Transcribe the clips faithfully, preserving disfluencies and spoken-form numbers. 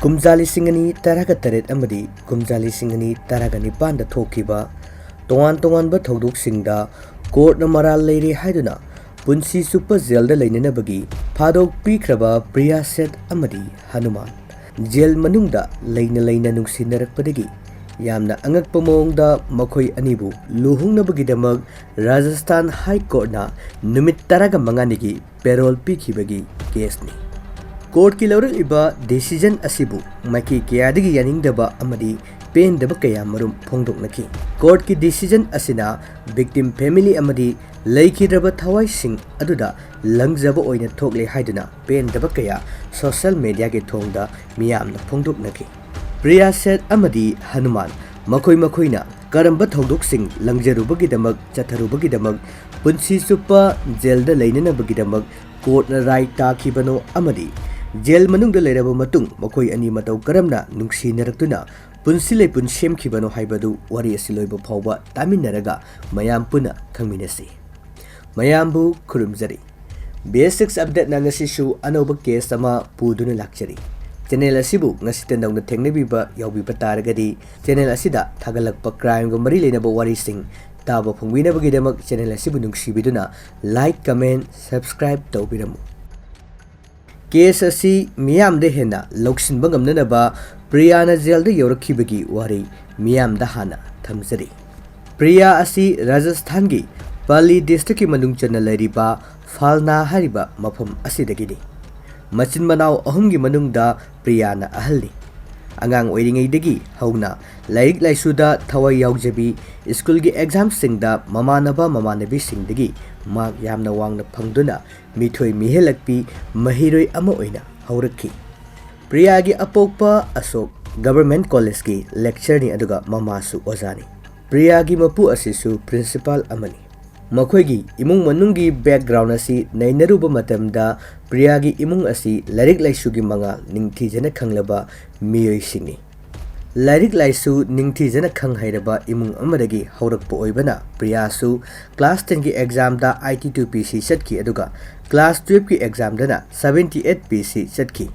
ꯀꯨꯝꯖꯥ ꯂꯤꯁꯤꯡ ꯑꯅꯤ ꯇꯔꯥꯒ ꯇꯔꯦꯠ ꯑꯃꯗꯤ ꯀꯨꯝꯖꯥ ꯂꯤꯁꯤꯡ ꯑꯅꯤ ꯇꯔꯥꯒ ꯅꯤꯄꯥꯟꯗ ꯊꯣꯛꯈꯤꯕ ꯇꯣꯉꯥꯟ ꯇꯣꯉꯥꯟꯕ ꯊꯧꯗꯣꯛꯁꯤꯡꯗ ꯀꯣꯔꯠꯅ ꯃꯔꯥꯜ ꯂꯩꯔꯦ ꯍꯥꯏꯗꯨꯅ ꯄꯨꯟꯁꯤ ꯆꯨꯞꯄ ꯖꯦꯜꯗ ꯂꯩꯅꯅꯕꯒꯤ ꯊꯥꯗꯣꯛ ꯄꯤꯈ꯭ꯔꯕ ꯄ꯭ꯔꯤꯌꯥ ꯁꯦꯊ ꯑꯃꯗꯤ ꯍꯅꯨꯃꯥꯟ ꯖꯦꯜ ꯃꯅꯨꯡꯗ ꯂꯩꯅ ꯂꯩꯅ ꯅꯨꯡꯁꯤꯅꯔꯛꯄꯗꯒꯤ ꯌꯥꯝꯅ ꯑꯉꯛꯄ ꯃꯑꯣꯡꯗ ꯃꯈꯣꯏ ꯑꯅꯤꯕꯨ ꯂꯨꯍꯣꯡꯅꯕꯒꯤꯗꯃꯛ ꯔꯥꯖꯁꯊꯥꯟ ꯍꯥꯏ ꯀꯣꯔꯠꯅ ꯅꯨꯃꯤꯠ ꯇꯔꯥꯒ ꯃꯉꯥꯅꯤꯒꯤ ꯄꯦꯔꯣꯜ ꯄꯤꯈꯤꯕꯒꯤ ꯀꯦꯁꯅꯤ꯫ ꯀꯣꯔꯠꯀꯤ ꯂꯧꯔꯛꯂꯤꯕ ꯗꯤꯁꯤꯖꯟ ꯑꯁꯤꯕꯨ ꯃꯥꯏꯀꯩ ꯀꯌꯥꯗꯒꯤ ꯌꯥꯅꯤꯡꯗꯕ ꯑꯃꯗꯤ ꯄꯦꯟꯗꯕ ꯀꯌꯥ ꯃꯔꯨꯝ ꯐꯣꯡꯗꯣꯛꯅꯈꯤ꯫ ꯀꯣꯔꯠꯀꯤ ꯗꯤꯁꯤꯖꯟ ꯑꯁꯤꯅ ꯚꯤꯛꯇꯤꯝ ꯐꯦꯃꯤꯂꯤ ꯑꯃꯗꯤ ꯂꯩꯈꯤꯗ꯭ꯔꯕ ꯊꯋꯥꯏꯁꯤꯡ ꯑꯗꯨꯗ ꯂꯪꯖꯕ ꯑꯣꯏꯅ ꯊꯣꯛꯂꯦ ꯍꯥꯏꯗꯨꯅ ꯄꯦꯟꯗꯕ ꯀꯌꯥ ꯁꯣꯁꯤꯌꯦꯜ ꯃꯦꯗꯤꯌꯥꯒꯤ ꯊꯣꯡꯗ ꯃꯤꯌꯥꯝꯅ ꯐꯣꯡꯗꯣꯛꯅꯈꯤ꯫ ꯄ꯭ꯔꯤꯌꯥ ꯁꯦꯊ ꯑꯃꯗꯤ ꯍꯅꯨꯃꯥꯟ ꯃꯈꯣꯏ ꯃꯈꯣꯏꯅ ꯀꯔꯝꯕ ꯊꯧꯗꯣꯛꯁꯤꯡ ꯂꯪꯖꯔꯨꯕꯒꯤꯗꯃꯛ ꯆꯠꯊꯔꯨꯕꯒꯤꯗꯃꯛ ꯄꯨꯟꯁꯤ ꯆꯨꯞꯄ ꯖꯦꯜꯗ ꯂꯩꯅꯅꯕꯒꯤꯗꯃꯛ ꯀꯣꯔꯠꯅ ꯔꯥꯏ ꯇꯥꯈꯤꯕꯅꯣ ꯑꯃꯗꯤ ꯖꯦꯜ ꯃꯅꯨꯡꯗ ꯂꯩꯔꯕ ꯃꯇꯨꯡ ꯃꯈꯣꯏ ꯑꯅꯤ ꯃꯇꯧ ꯀꯔꯝꯅ ꯅꯨꯡꯁꯤꯅꯔꯛꯇꯨꯅ ꯄꯨꯟꯁꯤ ꯂꯩꯄꯨꯟ ꯁꯦꯝꯈꯤꯕꯅꯣ ꯍꯥꯏꯕꯗꯨ ꯋꯥꯔꯤ ꯑꯁꯤ ꯂꯣꯏꯕ ꯐꯥꯎꯕ ꯇꯥꯃꯤꯟꯅꯔꯒ ꯃꯌꯥꯝ ꯄꯨꯟꯅ ꯈꯪꯃꯤꯟꯅꯁꯤ꯫ ꯃꯌꯥꯝꯕꯨ ꯈꯨꯔꯨꯝꯖꯔꯤ꯫ ꯕꯤ ꯑꯦꯁ ꯁꯤꯛꯁ ꯑꯞꯗꯦꯠꯅ ꯉꯁꯤꯁꯨ ꯑꯅꯧꯕ ꯀꯦꯁ ꯑꯃ ꯄꯨꯗꯨꯅ ꯂꯥꯛꯆꯔꯤ꯫ ꯆꯦꯅꯦꯜ ꯑꯁꯤꯕꯨ ꯉꯁꯤꯇ ꯅꯧꯅ ꯊꯦꯡꯅꯕꯤꯕ ꯌꯥꯎꯕꯤꯕ ꯇꯥꯔꯒꯗꯤ ꯆꯦꯅꯦꯜ ꯑꯁꯤꯗ ꯊꯥꯒꯠꯂꯛꯄ ꯀ꯭ꯔꯥꯏꯝꯒ ꯃꯔꯤ ꯂꯩꯅꯕ ꯋꯥꯔꯤꯁꯤꯡ ꯇꯥꯕ ꯐꯪꯕꯤꯅꯕꯒꯤꯗꯃꯛ ꯆꯦꯅꯦꯜ ꯑꯁꯤꯕꯨ ꯅꯨꯡꯁꯤꯕꯤꯗꯨꯅ ꯂꯥꯏꯛ, ꯀꯃꯦꯟ, ꯁꯕꯁꯀ꯭ꯔꯥꯏꯕ ꯇꯧꯕꯤꯔꯝꯃꯨ꯫ ꯀꯦꯁ ꯑꯁꯤ ꯃꯤꯌꯥꯝꯗ ꯍꯦꯟꯅ ꯂꯧꯁꯤꯟꯕ ꯉꯝꯅꯅꯕ ꯄ꯭ꯔꯤꯌꯥꯅ ꯖꯦꯜꯗ ꯌꯧꯔꯛꯈꯤꯕꯒꯤ ꯋꯥꯔꯤ ꯃꯤꯌꯥꯝꯗ ꯍꯥꯟꯅ ꯊꯝꯖꯔꯤ꯫ ꯄ꯭ꯔꯤꯌꯥ ꯑꯁꯤ ꯔꯥꯖꯁꯊꯥꯟꯒꯤ ꯄꯥꯂꯤ ꯗꯤꯁꯇ꯭ꯔꯤꯛꯀꯤ ꯃꯅꯨꯡ ꯆꯟꯅ ꯂꯩꯔꯤꯕ ꯐꯥꯜꯅꯥ ꯍꯥꯏꯔꯤꯕ ꯃꯐꯝ ꯑꯁꯤꯗꯒꯤꯅꯤ꯫ ꯃꯆꯤꯟ ꯃꯅꯥꯎ ꯑꯍꯨꯝꯒꯤ ꯃꯅꯨꯡꯗ ꯄ꯭ꯔꯤꯌꯥꯅ ꯑꯍꯜꯅꯤ꯫ ꯑꯉꯥꯡ ꯑꯣꯏꯔꯤꯉꯩꯗꯒꯤ ꯍꯧꯅ ꯂꯥꯏꯔꯤꯛ ꯂꯥꯏꯁꯨꯗ ꯊꯋꯥꯏ ꯌꯥꯎꯖꯕꯤ, ꯁ꯭ꯀꯨꯜꯒꯤ ꯑꯦꯛꯖꯥꯝꯁꯤꯡꯗ ꯃꯃꯥꯟꯅꯕ ꯃꯃꯥꯟꯅꯕꯤꯁꯤꯡꯗꯒꯤ ꯃꯥꯔꯛ ꯌꯥꯝꯅ ꯋꯥꯡꯅ ꯐꯪꯗꯨꯅ ꯃꯤꯊꯣꯏ ꯃꯤꯍꯦꯜꯂꯛꯄꯤ ꯃꯍꯩꯔꯣꯏ ꯑꯃ ꯑꯣꯏꯅ ꯍꯧꯔꯛꯈꯤ꯫ ꯄ꯭ꯔꯤꯌꯥꯒꯤ ꯑꯄꯣꯛꯄ ꯑꯁꯣꯛ ꯒꯚꯔꯟꯃꯦꯟꯠ ꯀꯣꯂꯦꯖꯀꯤ ꯂꯦꯛꯆꯔꯅꯤ, ꯑꯗꯨꯒ ꯃꯃꯥꯁꯨ ꯑꯣꯖꯥꯅꯤ꯫ ꯄ꯭ꯔꯤꯌꯥꯒꯤ ꯃꯄꯨ ꯑꯁꯤꯁꯨ ꯄ꯭ꯔꯤꯟꯁꯤꯄꯥꯜ ꯑꯃꯅꯤ꯫ ꯃꯈꯣꯏꯒꯤ ꯏꯃꯨꯡ ꯃꯅꯨꯡꯒꯤ ꯕꯦꯛꯒ꯭ꯔꯥꯎꯟ ꯑꯁꯤ ꯅꯩꯅꯔꯨꯕ ꯃꯇꯝꯗ ꯄ꯭ꯔꯤꯌꯥꯒꯤ ꯏꯃꯨꯡ ꯑꯁꯤ ꯂꯥꯏꯔꯤꯛ ꯂꯥꯏꯁꯨꯒꯤ ꯃꯉꯥꯜ ꯅꯤꯡꯊꯤꯖꯅ ꯈꯪꯂꯕ ꯃꯤꯑꯣꯏꯁꯤꯡꯅꯤ꯫ ꯂꯥꯏꯔꯤꯛ ꯂꯥꯏꯁꯨ ꯅꯤꯡꯊꯤꯖꯅ ꯈꯪ ꯍꯩꯔꯕ ꯏꯃꯨꯡ ꯑꯃꯗꯒꯤ ꯍꯧꯔꯛꯄ ꯑꯣꯏꯕꯅ ꯄ꯭ꯔꯤꯌꯥꯁꯨ ꯀ꯭ꯂꯥꯁ ꯇꯦꯟꯒꯤ ꯑꯦꯛꯖꯥꯝꯗ ꯑꯥꯏꯠꯇꯤ ꯇꯨ ꯄꯤ ꯁꯤ ꯆꯠꯈꯤ, ꯑꯗꯨꯒ ꯀ꯭ꯂꯥꯁ ꯇꯨꯌꯦꯜꯐꯀꯤ ꯑꯦꯛꯖꯥꯝꯗꯅ ꯁꯚꯦꯟꯇꯤ ꯑꯩꯠ ꯄꯤ ꯁꯤ ꯆꯠꯈꯤ꯫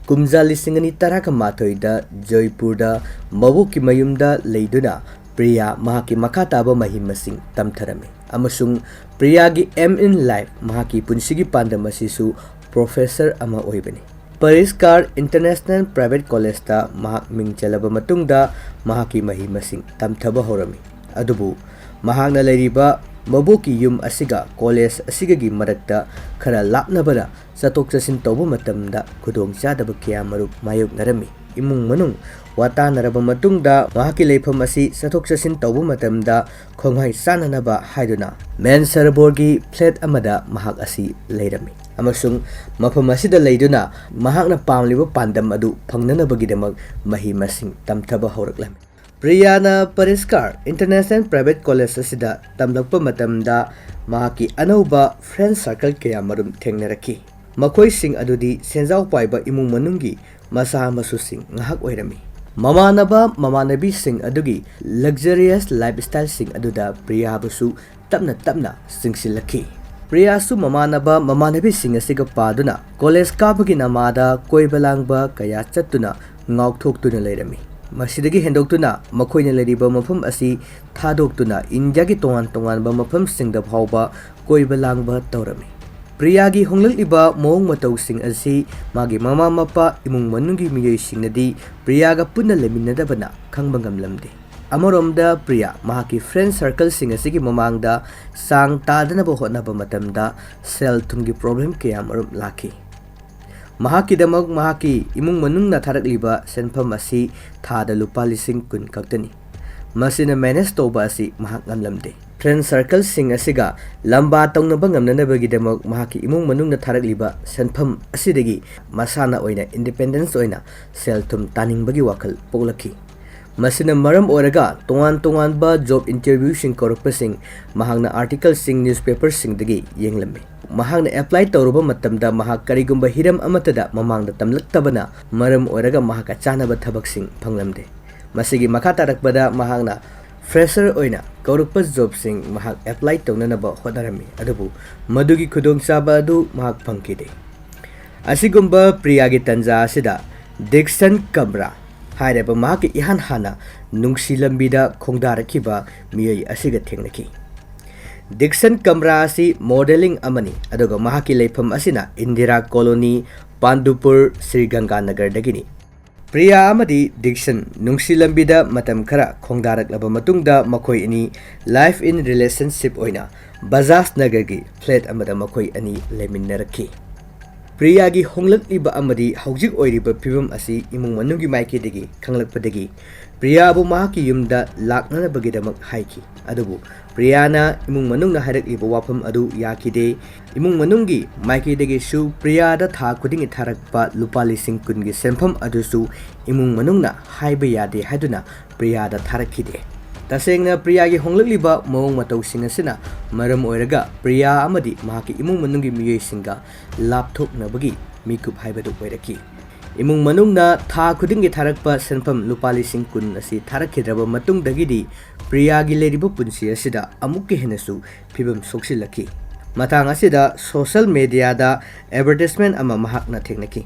ꯀꯨꯝꯖꯥ ꯂꯤꯁꯤꯡ ꯑꯅꯤ ꯇꯔꯥꯒ ꯃꯥꯊꯣꯏꯗ ꯖꯣꯏꯄꯨꯔꯗ ꯃꯕꯣꯛꯀꯤ ꯃꯌꯨꯝꯗ ꯂꯩꯗꯨꯅ ꯄ꯭ꯔꯤꯌꯥ ꯃꯍꯥꯛꯀꯤ ꯃꯈꯥ ꯇꯥꯕ ꯃꯍꯩ ꯃꯁꯤꯡ ꯇꯝꯊꯔꯝꯃꯤ, ꯑꯃꯁꯨꯡ ꯄ꯭ꯔꯤꯌꯥꯒꯤ aim in life, ꯃꯍꯥꯛꯀꯤ ꯄꯨꯟꯁꯤꯒꯤ ꯄꯥꯟꯗꯝ ꯑꯁꯤꯁꯨ professor ꯑꯃ ꯑꯣꯏꯕꯅꯤ꯫ ꯄꯔꯤꯁꯀꯥꯔ International Private Collegeꯇ ꯃꯍꯥꯛ ꯃꯤꯡ ꯆꯜꯂꯕ ꯃꯇꯨꯡꯗ ꯃꯍꯥꯛꯀꯤ ꯃꯍꯩ ꯃꯁꯤꯡ ꯇꯝꯊꯕ ꯍꯧꯔꯝꯃꯤ꯫ ꯑꯗꯨꯕꯨ ꯃꯍꯥꯛꯅ ꯂꯩꯔꯤꯕ ꯃꯕꯣꯛꯀꯤ ꯌꯨꯝ ꯑꯁꯤꯒ college ꯑꯁꯤꯒꯒꯤ ꯃꯔꯛꯇ ꯈꯔ ꯂꯥꯞꯅꯕꯅ ꯆꯠꯊꯣꯛ ꯆꯠꯁꯤꯟ ꯇꯧꯕ ꯃꯇꯝꯗ ꯈꯨꯗꯣꯡꯆꯥꯗꯕ ꯀꯌꯥ ꯃꯔꯨꯝ ꯃꯥꯌꯣꯛꯅꯔꯝꯃꯤ꯫ ꯏꯃꯨꯡ ꯃꯅꯨꯡ ꯋꯥꯇꯥꯅꯔꯕ ꯃꯇꯨꯡꯗ ꯃꯍꯥꯛꯀꯤ ꯂꯩꯐꯝ ꯑꯁꯤ ꯆꯠꯊꯣꯛ ꯆꯠꯁꯤꯟ ꯇꯧꯕ ꯃꯇꯝꯗ ꯈꯣꯡꯍꯥꯏ ꯆꯥꯅꯅꯕ ꯍꯥꯏꯗꯨꯅ ꯃꯦꯟꯁꯔꯕꯣꯔꯒꯤ flat ꯑꯃꯗ ꯃꯍꯥꯛ ꯑꯁꯤ ꯂꯩꯔꯝꯃꯤ, ꯑꯃꯁꯨꯡ ꯃꯐꯝ ꯑꯁꯤꯗ ꯂꯩꯗꯨꯅ ꯃꯍꯥꯛꯅ ꯄꯥꯝꯂꯤꯕ ꯄꯥꯟꯗꯝ ꯑꯗꯨ ꯐꯪꯅꯅꯕꯒꯤꯗꯃꯛ ꯃꯍꯩ ꯃꯁꯤꯡ ꯇꯝꯊꯕ ꯍꯧꯔꯛꯂꯝꯃꯤ꯫ ꯄ꯭ꯔꯤꯌꯥꯅ ꯄꯔꯤꯁꯀꯥꯔ International Private College ꯑꯁꯤꯗ ꯇꯝꯂꯛꯄ ꯃꯇꯝꯗ ꯃꯍꯥꯛꯀꯤ ꯑꯅꯧꯕ friend circle ꯀꯌꯥ ꯃꯔꯨꯝ ꯊꯦꯡꯅꯔꯛꯈꯤ꯫ ꯃꯈꯣꯏꯁꯤꯡ ꯑꯗꯨꯗꯤ ꯁꯦꯟꯖꯥꯎ ꯄꯥꯏꯕ ꯏꯃꯨꯡ ꯃꯅꯨꯡꯒꯤ ꯃꯆꯥ ꯃꯁꯨꯁꯤꯡ ꯉꯥꯏꯍꯥꯛ ꯑꯣꯏꯔꯝꯃꯤ꯫ ꯃꯃꯥꯟꯅꯕ ꯃꯃꯥꯟꯅꯕꯤꯁꯤꯡ ꯑꯗꯨꯒꯤ luxurious lifestyleꯁꯤꯡ ꯑꯗꯨꯗ ꯄ꯭ꯔꯤꯌꯥꯕꯨꯁꯨ ꯇꯞꯅ ꯇꯞꯅ ꯆꯤꯡꯁꯤꯜꯂꯛꯈꯤ꯫ ꯄ꯭ꯔꯤꯌꯥꯁꯨ ꯃꯃꯥꯟꯅꯕ ꯃꯃꯥꯟꯅꯕꯤꯁꯤꯡ ꯑꯁꯤꯒ ꯄꯥꯗꯨꯅ college ꯀꯥꯕꯒꯤ ꯅꯃꯥꯗ ꯀꯣꯏꯕ ꯂꯥꯡꯕ ꯀꯌꯥ ꯆꯠꯇꯨꯅ ꯉꯥꯎꯊꯣꯛꯇꯨꯅ ꯂꯩꯔꯝꯃꯤ꯫ ꯃꯁꯤꯗꯒꯤ ꯍꯦꯟꯗꯣꯛꯇꯨꯅ ꯃꯈꯣꯏꯅ ꯂꯩꯔꯤꯕ ꯃꯐꯝ ꯑꯁꯤ ꯊꯥꯗꯣꯛꯇꯨꯅ ꯏꯟꯗꯤꯌꯥꯒꯤ ꯇꯣꯉꯥꯟ ꯇꯣꯉꯥꯟꯕ ꯃꯐꯝꯁꯤꯡꯗ ꯐꯥꯎꯕ ꯀꯣꯏꯕ ꯂꯥꯡꯕ ꯇꯧꯔꯝꯃꯤ꯫ ꯄ꯭ꯔꯤꯌꯥꯒꯤ ꯍꯣꯡꯂꯛꯂꯤꯕ ꯃꯑꯣꯡ ꯃꯇꯧꯁꯤꯡ ꯑꯁꯤ ꯃꯥꯒꯤ ꯃꯃꯥ ꯃꯄꯥ, ꯏꯃꯨꯡ ꯃꯅꯨꯡꯒꯤ ꯃꯤꯑꯣꯏꯁꯤꯡꯅꯗꯤ ꯄ꯭ꯔꯤꯌꯥꯒ ꯄꯨꯟꯅ ꯂꯩꯃꯤꯟꯅꯗꯕꯅ ꯈꯪꯕ ꯉꯝꯂꯝꯗꯦ꯫ ꯑꯃꯔꯣꯝꯗ ꯄ꯭ꯔꯤꯌꯥ ꯃꯍꯥꯛꯀꯤ friend circleꯁꯤꯡ ꯑꯁꯤꯒꯤ ꯃꯃꯥꯡꯗ ꯆꯥꯡ ꯇꯥꯗꯅꯕ ꯍꯣꯠꯅꯕ ꯃꯇꯝꯗ ꯁꯦꯜ ꯊꯨꯝꯒꯤ problem ꯀꯌꯥ ꯃꯔꯨꯝ ꯂꯥꯛꯈꯤ꯫ ꯃꯍꯥꯛꯀꯤꯗꯃꯛ ꯃꯍꯥꯛꯀꯤ ꯏꯃꯨꯡ ꯃꯅꯨꯡꯅ ꯊꯥꯔꯛꯂꯤꯕ ꯁꯦꯟꯐꯝ ꯑꯁꯤ ꯊꯥꯗ ꯂꯨꯄꯥ ꯂꯤꯁꯤꯡ ꯀꯨꯟ ꯈꯛꯇꯅꯤ꯫ ꯃꯁꯤꯅ manage ꯇꯧꯕ ꯑꯁꯤ ꯃꯍꯥꯛ ꯉꯝꯂꯝꯗꯦ꯫ Friend circleꯁꯤꯡ ꯑꯁꯤꯒ ꯂꯝꯕꯥ ꯇꯧꯅꯕ ꯉꯝꯅꯅꯕꯒꯤꯗꯃꯛ ꯃꯍꯥꯛꯀꯤ ꯏꯃꯨꯡ ꯃꯅꯨꯡꯅ ꯊꯥꯔꯛꯂꯤꯕ ꯁꯦꯟꯐꯝ ꯑꯁꯤꯗꯒꯤ ꯃꯁꯥꯅ ꯑꯣꯏꯅ independence ꯑꯣꯏꯅ ꯁꯦꯜ ꯊꯨꯝ ꯇꯥꯅꯤꯡꯕꯒꯤ ꯋꯥꯈꯜ ꯄꯣꯛꯂꯛꯈꯤ꯫ ꯃꯁꯤꯅ ꯃꯔꯝ ꯑꯣꯏꯔꯒ ꯇꯣꯉꯥꯟ ꯇꯣꯉꯥꯟꯕ job interviewꯁꯤꯡ ꯀꯧꯔꯛꯄꯁꯤꯡ ꯃꯍꯥꯛꯅ articleꯁꯤꯡ, newspaperꯁꯤꯡꯗꯒꯤ ꯌꯦꯡꯂꯝꯃꯤ꯫ ꯃꯍꯥꯛꯅ apply ꯇꯧꯔꯨꯕ ꯃꯇꯝꯗ ꯃꯍꯥꯛ ꯀꯔꯤꯒꯨꯝꯕ ꯍꯤꯔꯝ ꯑꯃꯠꯇꯗ ꯃꯃꯥꯡꯗ ꯇꯝꯂꯛꯇꯕꯅ ꯃꯔꯝ ꯑꯣꯏꯔꯒ ꯃꯍꯥꯛꯀ ꯆꯥꯟꯅꯕ ꯊꯕꯛꯁꯤꯡ ꯐꯪꯂꯝꯗꯦ꯫ ꯃꯁꯤꯒꯤ ꯃꯈꯥ ꯇꯥꯔꯛꯄꯗ ꯃꯍꯥꯛꯅ fresher ꯑꯣꯏꯅ ꯀꯧꯔꯛꯄ jobꯁꯤꯡ ꯃꯍꯥꯛ apply ꯇꯧꯅꯅꯕ ꯍꯣꯠꯅꯔꯝꯃꯤ, ꯑꯗꯨꯕꯨ ꯃꯗꯨꯒꯤ ꯈꯨꯗꯣꯡꯆꯥꯕ ꯑꯗꯨ ꯃꯍꯥꯛ ꯐꯪꯈꯤꯗꯦ꯫ ꯑꯁꯤꯒꯨꯝꯕ ꯄ꯭ꯔꯤꯌꯥꯒꯤ ꯇꯟꯖꯥ ꯑꯁꯤꯗ ꯗꯤꯛꯁꯟ ꯀꯝꯔꯥ ꯍꯥꯏꯔꯤꯕ ꯃꯍꯥꯛꯀꯤ ꯏꯍꯥꯟ ꯍꯥꯟꯅ ꯅꯨꯡꯁꯤ ꯂꯝꯕꯤꯗ ꯈꯣꯡꯗꯥꯔꯛꯈꯤꯕ ꯃꯤꯑꯣꯏ ꯑꯁꯤꯒ ꯊꯦꯡꯅꯈꯤ꯫ ꯗꯤꯛꯁꯟ ꯀꯝꯔꯥ ꯑꯁꯤ ꯃꯣꯗꯦꯂꯤꯡ ꯑꯃꯅꯤ, ꯑꯗꯨꯒ ꯃꯍꯥꯛꯀꯤ ꯂꯩꯐꯝ ꯑꯁꯤꯅ ꯏꯟꯗꯤꯔꯥ ꯀꯣꯂꯣꯅꯤ, ꯄꯥꯟꯗꯨꯄꯨꯔ, ꯁ꯭ꯔꯤ ꯒꯪꯒꯥꯅꯒꯔꯗꯒꯤꯅꯤ꯫ ꯄ꯭ꯔꯤꯌꯥ ꯑꯃꯗꯤ ꯗꯤꯛꯁꯟ ꯅꯨꯡꯁꯤ ꯂꯝꯕꯤꯗ ꯃꯇꯝ ꯈꯔ ꯈꯣꯡꯗꯥꯔꯛꯂꯕ ꯃꯇꯨꯡꯗ ꯃꯈꯣꯏ ꯑꯅꯤ live in relationship ꯑꯣꯏꯅ ꯕꯖꯥꯖ ꯅꯒꯔꯒꯤ flat ꯑꯃꯗ ꯃꯈꯣꯏ ꯑꯅꯤ ꯂꯩꯃꯤꯟꯅꯔꯛꯈꯤ꯫ ꯄ꯭ꯔꯤꯌꯥꯒꯤ ꯍꯣꯡꯂꯛꯂꯤꯕ ꯑꯃꯗꯤ ꯍꯧꯖꯤꯛ ꯑꯣꯏꯔꯤꯕ ꯐꯤꯕꯝ ꯑꯁꯤ ꯏꯃꯨꯡ ꯃꯅꯨꯡꯒꯤ ꯃꯥꯏꯀꯩꯗꯒꯤ ꯈꯪꯂꯛꯄꯗꯒꯤ ꯄ꯭ꯔꯤꯌꯥꯕꯨ ꯃꯍꯥꯛꯀꯤ ꯌꯨꯝꯗ ꯂꯥꯛꯅꯅꯕꯒꯤꯗꯃꯛ ꯍꯥꯏꯈꯤ꯫ ꯑꯗꯨꯕꯨ ꯄ꯭ꯔꯤꯌꯥꯅ ꯏꯃꯨꯡ ꯃꯅꯨꯡꯅ ꯍꯥꯏꯔꯛꯂꯤꯕ ꯋꯥꯐꯝ ꯑꯗꯨ ꯌꯥꯈꯤꯗꯦ꯫ ꯏꯃꯨꯡ ꯃꯅꯨꯡꯒꯤ ꯃꯥꯏꯀꯩꯗꯒꯤꯁꯨ ꯄ꯭ꯔꯤꯌꯥꯗ ꯊꯥ ꯈꯨꯗꯤꯡꯒꯤ ꯊꯥꯔꯛꯄ ꯂꯨꯄꯥ ꯂꯤꯁꯤꯡ ꯀꯨꯟꯒꯤ ꯁꯦꯟꯐꯝ ꯑꯗꯨꯁꯨ ꯏꯃꯨꯡ ꯃꯅꯨꯡꯅ ꯍꯥꯏꯕ ꯌꯥꯗꯦ ꯍꯥꯏꯗꯨꯅ ꯄ꯭ꯔꯤꯌꯥꯗ ꯊꯥꯔꯛꯈꯤꯗꯦ꯫ ꯇꯁꯦꯡꯅ ꯄ꯭ꯔꯤꯌꯥꯒꯤ ꯍꯣꯡꯂꯛꯂꯤꯕ ꯃꯑꯣꯡ ꯃꯇꯧꯁꯤꯡ ꯑꯁꯤꯅ ꯃꯔꯝ ꯑꯣꯏꯔꯒ ꯄ꯭ꯔꯤꯌꯥ ꯑꯃꯗꯤ ꯃꯍꯥꯛꯀꯤ ꯏꯃꯨꯡ ꯃꯅꯨꯡꯒꯤ ꯃꯤꯑꯣꯏꯁꯤꯡꯒ ꯂꯥꯞꯊꯣꯛꯅꯕꯒꯤ ꯃꯤꯀꯨꯞ ꯍꯥꯏꯕꯗꯨ ꯑꯣꯏꯔꯛꯈꯤ꯫ ꯏꯃꯨꯡ ꯃꯅꯨꯡꯅ ꯊꯥ ꯈꯨꯗꯤꯡꯒꯤ ꯊꯥꯔꯛꯄ ꯁꯦꯟꯐꯝ ꯂꯨꯄꯥ ꯂꯤꯁꯤꯡ ꯀꯨꯟ ꯑꯁꯤ ꯊꯥꯔꯛꯈꯤꯗ꯭ꯔꯕ ꯃꯇꯨꯡꯗꯒꯤꯗꯤ ꯄ꯭ꯔꯤꯌꯥꯒꯤ ꯂꯩꯔꯤꯕ ꯄꯨꯟꯁꯤ ꯑꯁꯤꯗ ꯑꯃꯨꯛꯀ ꯍꯦꯟꯅꯁꯨ ꯐꯤꯕꯝ ꯁꯣꯛꯆꯤꯜꯂꯛꯈꯤ꯫ ꯃꯇꯥꯡ ꯑꯁꯤꯗ social mediaꯗ advertisement ꯑꯃ ꯃꯍꯥꯛꯅ ꯊꯦꯡꯅꯈꯤ꯫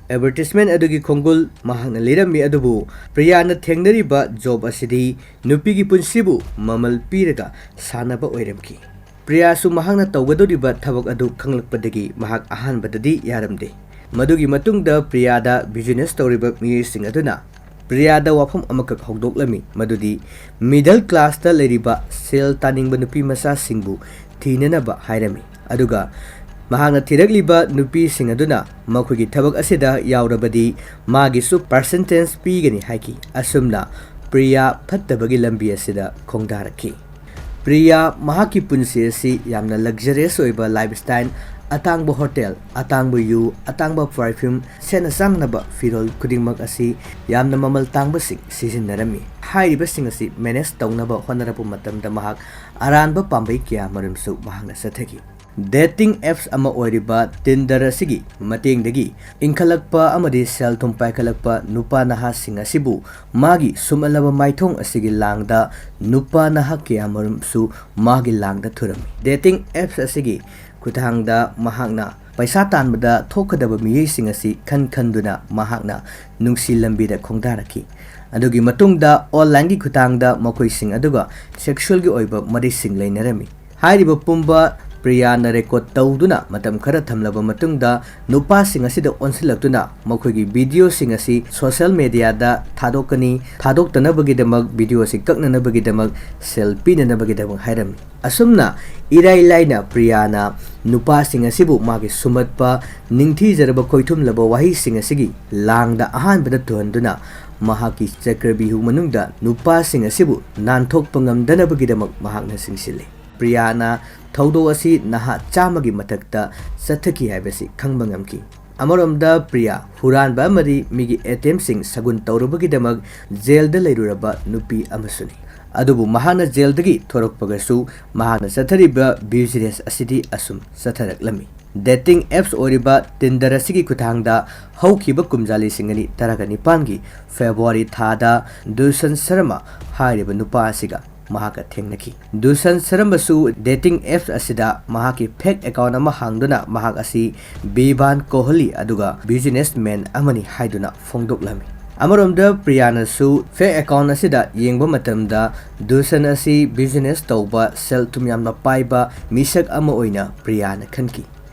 Advertisement ꯑꯗꯨꯒꯤ ꯈꯣꯡꯒꯨꯜ ꯃꯍꯥꯛꯅ ꯂꯤꯔꯝꯃꯤ, ꯑꯗꯨꯕꯨ ꯄ꯭ꯔꯤꯌꯥꯅ ꯊꯦꯡꯅꯔꯤꯕ job ꯑꯁꯤꯗꯤ ꯅꯨꯄꯤꯒꯤ ꯄꯨꯟꯁꯤꯕꯨ ꯃꯃꯜ ꯄꯤꯔꯒ ꯁꯥꯟꯅꯕ ꯑꯣꯏꯔꯝꯈꯤ꯫ ꯄ꯭ꯔꯤꯌꯥꯁꯨ ꯃꯍꯥꯛꯅ ꯇꯧꯒꯗꯧꯔꯤꯕ ꯊꯕꯛ ꯑꯗꯨ ꯈꯪꯂꯛꯄꯗꯒꯤ ꯃꯍꯥꯛ ꯑꯍꯥꯟꯕꯗꯗꯤ ꯌꯥꯔꯝꯗꯦ꯫ ꯃꯗꯨꯒꯤ ꯃꯇꯨꯡꯗ ꯄ꯭ꯔꯤꯌꯥꯗ business ꯇꯧꯔꯤꯕ ꯃꯤꯑꯣꯏꯁꯤꯡ ꯑꯗꯨꯅ ꯄ꯭ꯔꯤꯌꯥꯗ ꯋꯥꯐꯝ ꯑꯃꯈꯛ ꯍꯧꯗꯣꯛꯂꯝꯃꯤ, ꯃꯗꯨꯗꯤ middle classꯇ ꯂꯩꯔꯤꯕ ꯁꯦꯜ ꯇꯥꯅꯤꯡꯕ ꯅꯨꯄꯤ ꯃꯆꯥꯁꯤꯡꯕꯨ ꯊꯤꯅꯅꯕ ꯍꯥꯏꯔꯝꯃꯤ꯫ ꯑꯗꯨꯒ ꯃꯍꯥꯛꯅ ꯊꯤꯔꯛꯂꯤꯕ ꯅꯨꯄꯤꯁꯤꯡ ꯑꯗꯨꯅ ꯃꯈꯣꯏꯒꯤ ꯊꯕꯛ ꯑꯁꯤꯗ ꯌꯥꯎꯔꯕꯗꯤ ꯃꯥꯒꯤꯁꯨ percentage ꯄꯤꯒꯅꯤ ꯍꯥꯏꯈꯤ꯫ ꯑꯁꯨꯝꯅ ꯄ꯭ꯔꯤꯌꯥ ꯐꯠꯇꯕꯒꯤ ꯂꯝꯕꯤ ꯑꯁꯤꯗ ꯈꯣꯡꯗꯥꯔꯛꯈꯤ꯫ ꯄ꯭ꯔꯤꯌꯥ ꯃꯍꯥꯛꯀꯤ ꯄꯨꯟꯁꯤ ꯑꯁꯤ ꯌꯥꯝꯅ luxurious ꯑꯣꯏꯕ lifestyle, ꯑꯇꯥꯡꯕ hotel, ꯑꯇꯥꯡꯕ ꯌꯨ, ꯑꯇꯥꯡꯕ perfume, ꯁꯦꯠꯅ ꯆꯥꯅꯅꯕ ꯐꯤꯔꯣꯜ ꯈꯨꯗꯤꯡꯃꯛ ꯑꯁꯤ ꯌꯥꯝꯅ ꯃꯃꯜ ꯇꯥꯡꯕꯁꯤꯡ ꯁꯤꯖꯤꯟꯅꯔꯝꯃꯤ꯫ ꯍꯥꯏꯔꯤꯕꯁꯤꯡ ꯑꯁꯤ manage ꯇꯧꯅꯕ ꯍꯣꯠꯅꯔꯛꯄ ꯃꯇꯝꯗ ꯃꯍꯥꯛ ꯑꯔꯥꯟꯕ ꯄꯥꯝꯕꯩ ꯀꯌꯥ ꯃꯔꯨꯝꯁꯨ ꯃꯍꯥꯛꯅ ꯆꯠꯊꯈꯤ꯫ Dating apps ꯑꯃ ꯑꯣꯏꯔꯤꯕ Tinder ꯑꯁꯤꯒꯤ ꯃꯇꯦꯡꯗꯒꯤ ꯏꯟꯈꯠꯂꯛꯄ ꯑꯃꯗꯤ ꯁꯦꯜ ꯊꯨꯝ ꯄꯥꯏꯈꯠꯂꯛꯄ ꯅꯨꯄꯥ ꯅꯍꯥꯁꯤꯡ ꯑꯁꯤꯕꯨ ꯃꯥꯒꯤ ꯁꯨꯝꯍꯠꯂꯕ ꯃꯥꯏꯊꯣꯡ ꯑꯁꯤꯒꯤ ꯂꯥꯡꯗ ꯅꯨꯄꯥ ꯅꯍꯥ ꯀꯌꯥ ꯃꯔꯨꯝꯁꯨ ꯃꯥꯒꯤ ꯂꯥꯡꯗ ꯊꯨꯔꯝꯃꯤ꯫ Dating apps ꯑꯁꯤꯒꯤ ꯈꯨꯠꯊꯥꯡꯗ ꯃꯍꯥꯛꯅ ꯄꯩꯁꯥ ꯇꯥꯟꯕꯗ ꯊꯣꯛꯀꯗꯕ ꯃꯤꯑꯣꯏꯁꯤꯡ ꯑꯁꯤ ꯈꯟ ꯈꯟꯗꯨꯅ ꯃꯍꯥꯛꯅ ꯅꯨꯡꯁꯤ ꯂꯝꯕꯤꯗ ꯈꯣꯡꯗꯥꯔꯛꯈꯤ꯫ ꯑꯗꯨꯒꯤ ꯃꯇꯨꯡꯗ online-ꯒꯤ ꯈꯨꯠꯊꯥꯡꯗ ꯃꯈꯣꯏꯁꯤꯡ ꯑꯗꯨꯒ sexual-ꯒꯤ ꯑꯣꯏꯕ ꯃꯔꯤꯁꯤꯡ ꯂꯩꯅꯔꯝꯃꯤ꯫ ꯍꯥꯏꯔꯤꯕ ꯄꯨꯝꯕ ꯄ꯭ꯔꯤꯌꯥꯅ record ꯇꯧꯗꯨꯅ ꯃꯇꯝ ꯈꯔ ꯊꯝꯂꯕ ꯃꯇꯨꯡꯗ ꯅꯨꯄꯥꯁꯤꯡ ꯑꯁꯤꯗ ꯑꯣꯟꯁꯤꯜꯂꯛꯇꯨꯅ ꯃꯈꯣꯏꯒꯤ video-ꯁꯤꯡ ꯑꯁꯤ social media-ꯗ ꯊꯥꯗꯣꯛꯀꯅꯤ, ꯊꯥꯗꯣꯛꯇꯅꯕꯒꯤꯗꯃꯛ, video ꯑꯁꯤ ꯀꯛꯅꯅꯕꯒꯤꯗꯃꯛ, ꯁꯦꯜ ꯄꯤꯅꯅꯕꯒꯤꯗꯃꯛ ꯍꯥꯏꯔꯝꯃꯤ꯫ ꯑꯁꯨꯝꯅ ꯏꯔꯥꯏ ꯂꯥꯏꯅ ꯄ꯭ꯔꯤꯌꯥꯅ ꯅꯨꯄꯥꯁꯤꯡ ꯑꯁꯤꯕꯨ ꯃꯥꯒꯤ ꯁꯨꯝꯕꯠꯄ, ꯅꯤꯡꯊꯤꯖꯔꯕ ꯈꯣꯏꯊꯨꯝꯂꯕ ꯋꯥꯍꯩꯁꯤꯡ ꯑꯁꯤꯒꯤ ꯂꯥꯡꯗ ꯑꯍꯥꯟꯕꯗ ꯇꯨꯍꯟꯗꯨꯅ ꯃꯍꯥꯛꯀꯤ ꯆꯀ꯭ꯔꯕꯤꯍꯨ ꯃꯅꯨꯡꯗ ꯅꯨꯄꯥꯁꯤꯡ ꯑꯁꯤꯕꯨ ꯅꯥꯟꯊꯣꯛꯄ ꯉꯝꯗꯅꯕꯒꯤꯗꯃꯛ ꯃꯍꯥꯛꯅ ꯆꯤꯡꯁꯤꯜꯂꯤ꯫ ꯄ꯭ꯔꯤꯌꯥꯅ ꯊꯧꯗꯣꯛ ꯑꯁꯤ ꯅꯍꯥ ꯆꯥꯝꯃꯒꯤ ꯃꯊꯛꯇ ꯆꯠꯊꯈꯤ ꯍꯥꯏꯕꯁꯤ ꯈꯪꯕ ꯉꯝꯈꯤ꯫ ꯑꯃꯔꯣꯝꯗ ꯄ꯭ꯔꯤꯌꯥ ꯍꯨꯔꯥꯟꯕ ꯑꯃꯗꯤ ꯃꯤꯒꯤ ꯑꯦꯇꯦꯝꯁꯤꯡ ꯁꯒꯨꯟ ꯇꯧꯔꯨꯕꯒꯤꯗꯃꯛ ꯖꯦꯜꯗ ꯂꯩꯔꯨꯔꯕ ꯅꯨꯄꯤ ꯑꯃꯁꯨꯅꯤ꯫ ꯑꯗꯨꯕꯨ ꯃꯍꯥꯛꯅ ꯖꯦꯜꯗꯒꯤ ꯊꯣꯔꯛꯄꯒꯁꯨ ꯃꯍꯥꯛꯅ ꯆꯠꯊꯔꯤꯕ business ꯑꯁꯤꯗꯤ ꯑꯁꯨꯝ ꯆꯠꯊꯔꯛꯂꯝꯃꯤ꯫ Dating apps ꯑꯣꯏꯔꯤꯕ Tinder ꯑꯁꯤꯒꯤ ꯈꯨꯠꯊꯥꯡꯗ ꯍꯧꯈꯤꯕ ꯀꯨꯝꯖꯥ ꯂꯤꯁꯤꯡ ꯑꯅꯤ ꯇꯔꯥꯒ ꯅꯤꯄꯥꯟꯒꯤ February ꯊꯥꯗ ꯗꯨꯁꯟ ꯁꯔꯃ ꯍꯥꯏꯔꯤꯕ ꯅꯨꯄꯥ ꯑꯁꯤꯒ ꯃꯍꯥꯛꯀ ꯊꯦꯡꯅꯈꯤ꯫ ꯗꯨꯁꯟ ꯁꯔꯃꯁꯨ dating apps ꯑꯁꯤꯗ ꯃꯍꯥꯛꯀꯤ fake account ꯑꯃ ꯍꯥꯡꯗꯨꯅ ꯃꯍꯥꯛ ꯑꯁꯤ ꯕꯤꯕꯥꯟ ꯀꯣꯍꯂꯤ ꯑꯗꯨꯒ businessman ꯑꯃꯅꯤ ꯍꯥꯏꯗꯨꯅ ꯐꯣꯡꯗꯣꯛꯂꯝꯃꯤ꯫ ꯑꯃꯔꯣꯝꯗ ꯄ꯭ꯔꯤꯌꯥꯅꯁꯨ fake account ꯑꯁꯤꯗ ꯌꯦꯡꯕ ꯃꯇꯝꯗ ꯗꯨꯁꯟ ꯑꯁꯤ business ꯇꯧꯕ, ꯁꯦꯜ ꯊꯨꯝ ꯌꯥꯝꯅ ꯄꯥꯏꯕ ꯃꯤꯁꯛ ꯑꯃ ꯑꯣꯏꯅ ꯄ꯭ꯔꯤꯌꯥꯅ ꯈꯟꯈꯤ꯫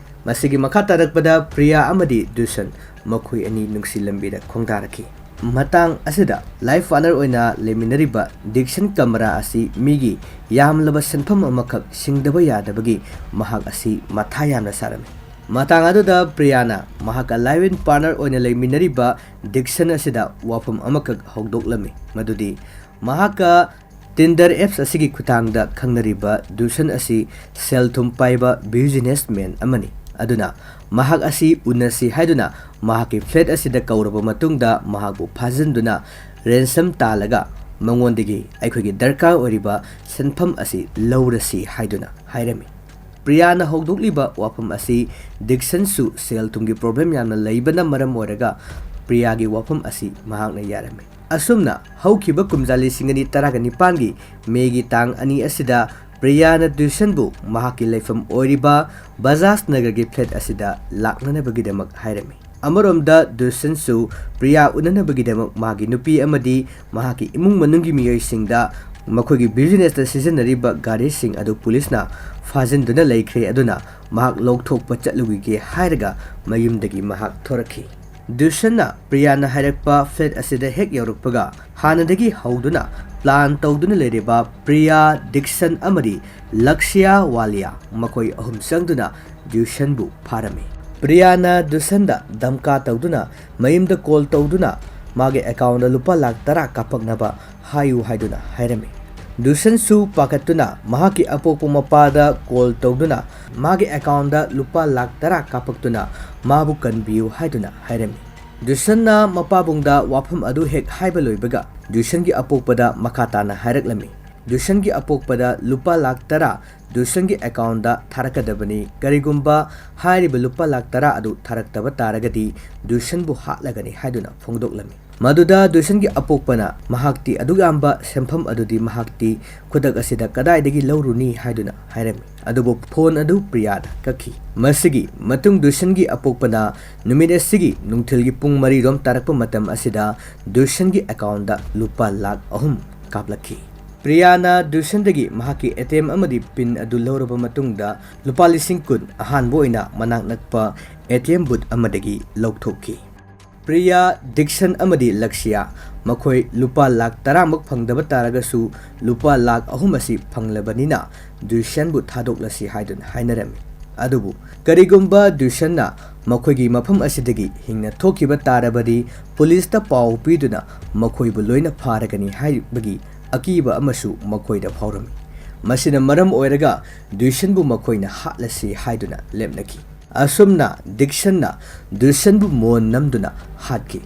ꯃꯁꯤꯒꯤ ꯃꯈꯥ ꯇꯥꯔꯛꯄꯗ ꯄ꯭ꯔꯤꯌꯥ ꯑꯃꯗꯤ ꯗꯨꯁꯟ ꯃꯈꯣꯏ ꯑꯅꯤ ꯅꯨꯡꯁꯤ ꯂꯝꯕꯤꯗ ꯈꯣꯡꯗꯥꯔꯛꯈꯤ꯫ ꯃꯇꯥꯡ ꯑꯁꯤꯗ life partner ꯑꯣꯏꯅ ꯂꯩꯃꯤꯟꯅꯔꯤꯕ ꯗꯤꯛꯁꯟ ꯀꯃꯔꯥ ꯑꯁꯤ ꯃꯤꯒꯤ ꯌꯥꯝꯂꯕ ꯁꯦꯟꯐꯝ ꯑꯃꯈꯛ ꯁꯤꯡꯗꯕ ꯌꯥꯗꯕꯒꯤ ꯃꯍꯥꯛ ꯑꯁꯤ ꯃꯊꯥ ꯌꯥꯝꯅ ꯁꯥꯔꯝꯃꯤ꯫ ꯃꯇꯥꯡ ꯑꯗꯨꯗ ꯄ꯭ꯔꯤꯌꯥꯅ ꯃꯍꯥꯛꯀ live-in partner ꯑꯣꯏꯅ ꯂꯩꯃꯤꯟꯅꯔꯤꯕ ꯗꯤꯛꯁꯟ ꯑꯁꯤꯗ ꯋꯥꯐꯝ ꯑꯃꯈꯛ ꯍꯧꯗꯣꯛꯂꯝꯃꯤ, ꯃꯗꯨꯗꯤ ꯃꯍꯥꯛꯀ Tinder apps ꯑꯁꯤꯒꯤ ꯈꯨꯠꯊꯥꯡꯗ ꯈꯪꯅꯔꯤꯕ ꯗꯨꯁꯟ ꯑꯁꯤ ꯁꯦꯜ ꯊꯨꯝ ꯄꯥꯏꯕ businessman ꯑꯃꯅꯤ꯫ ꯑꯗꯨꯅ ꯃꯍꯥꯛ ꯑꯁꯤ ꯎꯅꯁꯤ ꯍꯥꯏꯗꯨꯅ ꯃꯍꯥꯛꯀꯤ flat ꯑꯁꯤꯗ ꯀꯧꯔꯕ ꯃꯇꯨꯡꯗ ꯃꯍꯥꯛꯄꯨ ꯐꯥꯖꯤꯟꯗꯨꯅ ransom ꯇꯥꯜꯂꯒ ꯃꯉꯣꯟꯗꯒꯤ ꯑꯩꯈꯣꯏꯒꯤ ꯗꯔꯀꯥꯔ ꯑꯣꯏꯔꯤꯕ ꯁꯦꯟꯐꯝ ꯑꯁꯤ ꯂꯧꯔꯁꯤ ꯍꯥꯏꯗꯨꯅ ꯍꯥꯏꯔꯝꯃꯤ꯫ ꯄ꯭ꯔꯤꯌꯥꯅ ꯍꯧꯗꯣꯛꯂꯤꯕ ꯋꯥꯐꯝ ꯑꯁꯤ ꯗꯤꯛꯁꯟꯁꯨ ꯁꯦꯜ ꯊꯨꯝꯒꯤ problem ꯌꯥꯝꯅ ꯂꯩꯕꯅ ꯃꯔꯝ ꯑꯣꯏꯔꯒ ꯄ꯭ꯔꯤꯌꯥꯒꯤ ꯋꯥꯐꯝ ꯑꯁꯤ ꯃꯍꯥꯛꯅ ꯌꯥꯔꯝꯃꯤ꯫ ꯑꯁꯨꯝꯅ ꯍꯧꯈꯤꯕ ꯀꯨꯝꯖꯥ ꯂꯤꯁꯤꯡ ꯑꯅꯤ ꯇꯔꯥꯒ ꯅꯤꯄꯥꯟꯒꯤ ꯃꯦꯒꯤ ꯇꯥꯡ ꯑꯅꯤ ꯑꯁꯤꯗ ꯄ꯭ꯔꯤꯌꯥꯅ ꯗꯨꯁꯟꯕꯨ ꯃꯍꯥꯛꯀꯤ ꯂꯩꯐꯝ ꯑꯣꯏꯔꯤꯕ ꯕꯖꯥꯖ ꯅꯒꯔꯒꯤ flat ꯑꯁꯤꯗ ꯂꯥꯛꯅꯅꯕꯒꯤꯗꯃꯛ ꯍꯥꯏꯔꯝꯃꯤ꯫ ꯑꯃꯔꯣꯝꯗ ꯗꯨꯁꯟꯁꯨ ꯄ꯭ꯔꯤꯌꯥ ꯎꯅꯅꯕꯒꯤꯗꯃꯛ ꯃꯍꯥꯛꯀꯤ ꯅꯨꯄꯤ ꯑꯃꯗꯤ ꯃꯍꯥꯛꯀꯤ ꯏꯃꯨꯡ ꯃꯅꯨꯡꯒꯤ ꯃꯤꯑꯣꯏꯁꯤꯡꯗ ꯃꯈꯣꯏꯒꯤ businessꯇ ꯁꯤꯖꯤꯟꯅꯔꯤꯕ ꯒꯥꯔꯤꯁꯤꯡ ꯑꯗꯨ ꯄꯨꯂꯤꯁꯅ ꯐꯥꯖꯤꯟꯗꯨꯅ ꯂꯩꯈ꯭ꯔꯦ꯫ ꯑꯗꯨꯅ ꯃꯍꯥꯛ ꯂꯧꯊꯣꯛꯄ ꯆꯠꯂꯨꯈꯤꯒꯦ ꯍꯥꯏꯔꯒ ꯃꯌꯨꯝꯗꯒꯤ ꯃꯍꯥꯛ ꯊꯣꯔꯛꯈꯤ꯫ ꯗꯨꯁꯟꯅ ꯄ꯭ꯔꯤꯌꯥꯅ ꯍꯥꯏꯔꯛꯄ flat ꯑꯁꯤꯗ ꯍꯦꯛ ꯌꯧꯔꯛꯄꯒ, ꯍꯥꯟꯅꯗꯒꯤ ꯍꯧꯗꯨꯅ plan ꯇꯧꯗꯨꯅ ꯂꯩꯔꯤꯕ ꯄ꯭ꯔꯤꯌꯥ, ꯗꯤꯛꯁꯟ ꯑꯃꯗꯤ ꯂꯛꯁꯤꯌꯥ ꯋꯥꯂꯤꯌꯥ, ꯃꯈꯣꯏ ꯑꯍꯨꯝ ꯆꯪꯗꯨꯅ ꯗ꯭ꯌꯨꯁꯟꯕꯨ ꯐꯥꯔꯝꯃꯤ꯫ ꯄ꯭ꯔꯤꯌꯥꯅ ꯗꯨꯁꯟꯗ ꯙꯝꯀꯥ ꯇꯧꯗꯨꯅ ꯃꯌꯨꯝꯗ call ꯇꯧꯗꯨꯅ ꯃꯥꯒꯤ accountꯇ ꯂꯨꯄꯥ ꯂꯥꯈ ꯇꯔꯥ ꯀꯥꯞꯄꯛꯅꯕ ꯍꯥꯏꯌꯨ ꯍꯥꯏꯗꯨꯅ ꯍꯥꯏꯔꯝꯃꯤ꯫ ꯗꯨꯁꯟꯁꯨ ꯄꯥꯈꯠꯇꯨꯅ ꯃꯍꯥꯛꯀꯤ ꯑꯄꯣꯛꯄ ꯃꯄꯥꯗ call ꯇꯧꯗꯨꯅ ꯃꯥꯒꯤ accountꯇ ꯂꯨꯄꯥ ꯂꯥꯈ ꯇꯔꯥ ꯀꯥꯞꯄꯛꯇꯨꯅ ꯃꯥꯕꯨ ꯀꯟꯕꯤꯌꯨ ꯍꯥꯏꯗꯨꯅ ꯍꯥꯏꯔꯝꯃꯤ꯫ ꯗꯨꯁꯟꯅ ꯃꯄꯥꯕꯨꯡꯗ ꯋꯥꯐꯝ ꯑꯗꯨ ꯍꯦꯛ ꯍꯥꯏꯕ ꯂꯣꯏꯕꯒ, ꯗꯨꯁꯟꯒꯤ ꯑꯄꯣꯛꯄꯗ ꯃꯈꯥ ꯇꯥꯅ ꯍꯥꯏꯔꯛꯂꯝꯃꯤ꯫ ꯗꯨꯁꯟꯒꯤ ꯑꯄꯣꯛꯄꯗ ꯂꯨꯄꯥ ꯂꯥꯈ ꯇꯔꯥ ꯗꯨꯁꯟꯒꯤ accountꯇ ꯊꯥꯔꯛꯀꯗꯕꯅꯤ꯫ ꯀꯔꯤꯒꯨꯝꯕ ꯍꯥꯏꯔꯤꯕ ꯂꯨꯄꯥ ꯂꯥꯈ ꯇꯔꯥ ꯑꯗꯨ ꯊꯥꯔꯛꯇꯕ ꯇꯥꯔꯒꯗꯤ ꯗꯨꯁꯟꯕꯨ ꯍꯥꯠꯂꯒꯅꯤ ꯍꯥꯏꯗꯨꯅ ꯐꯣꯡꯗꯣꯛꯂꯝꯃꯤ꯫ ꯃꯗꯨꯗ ꯗꯨꯁꯟꯒꯤ ꯑꯄꯣꯛꯄꯅ ꯃꯍꯥꯛꯇꯤ ꯑꯗꯨꯛ ꯌꯥꯝꯕ ꯁꯦꯟꯐꯝ ꯑꯗꯨꯗꯤ ꯃꯍꯥꯛꯇꯤ ꯈꯨꯗꯛ ꯑꯁꯤꯗ ꯀꯗꯥꯏꯗꯒꯤ ꯂꯧꯔꯨꯅꯤ ꯍꯥꯏꯗꯨꯅ ꯍꯥꯏꯔꯝꯃꯤ꯫ ꯑꯗꯨꯕꯨ phone ꯑꯗꯨ ꯄ꯭ꯔꯤꯌꯥꯗ ꯀꯛꯈꯤ꯫ ꯃꯁꯤꯒꯤ ꯃꯇꯨꯡ ꯗꯨꯁꯟꯒꯤ ꯑꯄꯣꯛꯄꯅ ꯅꯨꯃꯤꯠ ꯑꯁꯤꯒꯤ ꯅꯨꯡꯊꯤꯜꯒꯤ ꯄꯨꯡ ꯃꯔꯤ ꯔꯣꯝ ꯇꯥꯔꯛꯄ ꯃꯇꯝ ꯑꯁꯤꯗ ꯗꯨꯁꯟꯒꯤ accountꯇ ꯂꯨꯄꯥ ꯂꯥꯈ ꯑꯍꯨꯝ ꯀꯥꯞꯂꯛꯈꯤ꯫ ꯄ꯭ꯔꯤꯌꯥꯅ ꯗꯨꯁꯟꯗꯒꯤ ꯃꯍꯥꯛꯀꯤ ATM ꯑꯃꯗꯤ pin ꯑꯗꯨ ꯂꯧꯔꯕ ꯃꯇꯨꯡꯗ ꯂꯨꯄꯥ ꯂꯤꯁꯤꯡ ꯀꯨꯟ ꯑꯍꯥꯟꯕ ꯑꯣꯏꯅ ꯃꯅꯥꯛ ꯅꯛꯄ ATM booth ꯑꯃꯗꯒꯤ ꯂꯧꯊꯣꯛꯈꯤ꯫ ꯄ꯭ꯔꯤꯌꯥ, ꯗꯤꯛꯁꯟ ꯑꯃꯗꯤ ꯂꯛꯁꯤꯌꯥ ꯃꯈꯣꯏ ꯂꯨꯄꯥ ꯂꯥꯈ ꯇꯔꯥꯃꯨꯛ ꯐꯪꯗꯕ ꯇꯥꯔꯒꯁꯨ ꯂꯨꯄꯥ ꯂꯥꯈ ꯑꯍꯨꯝ ꯑꯁꯤ ꯐꯪꯂꯕꯅꯤꯅ ꯗ꯭ꯌꯨꯁꯟꯕꯨ ꯊꯥꯗꯣꯛꯂꯁꯤ ꯍꯥꯏꯗꯨꯅ ꯍꯥꯏꯅꯔꯝꯃꯤ꯫ ꯑꯗꯨꯕꯨ ꯀꯔꯤꯒꯨꯝꯕ ꯗ꯭ꯌꯨꯁꯟꯅ ꯃꯈꯣꯏꯒꯤ ꯃꯐꯝ ꯑꯁꯤꯗꯒꯤ ꯍꯤꯡꯅ ꯊꯣꯛꯈꯤꯕ ꯇꯥꯔꯕꯗꯤ ꯄꯨꯂꯤꯁꯇ ꯄꯥꯎ ꯄꯤꯗꯨꯅ ꯃꯈꯣꯏꯕꯨ ꯂꯣꯏꯅ ꯐꯥꯔꯒꯅꯤ ꯍꯥꯏꯕꯒꯤ ꯑꯀꯤꯕ ꯑꯃꯁꯨ ꯃꯈꯣꯏꯗ ꯐꯥꯎꯔꯝꯃꯤ꯫ ꯃꯁꯤꯅ ꯃꯔꯝ ꯑꯣꯏꯔꯒ ꯗ꯭ꯌꯨꯁꯟꯕꯨ ꯃꯈꯣꯏꯅ ꯍꯥꯠꯂꯁꯤ ꯍꯥꯏꯗꯨꯅ ꯂꯦꯞꯅꯈꯤ꯫ ꯑꯁꯨꯝꯅ ꯗꯤꯛꯁꯟꯅ ꯗ꯭ꯌꯨꯁꯟꯕꯨ ꯃꯣꯟ ꯅꯝꯗꯨꯅ ꯍꯥꯠꯈꯤ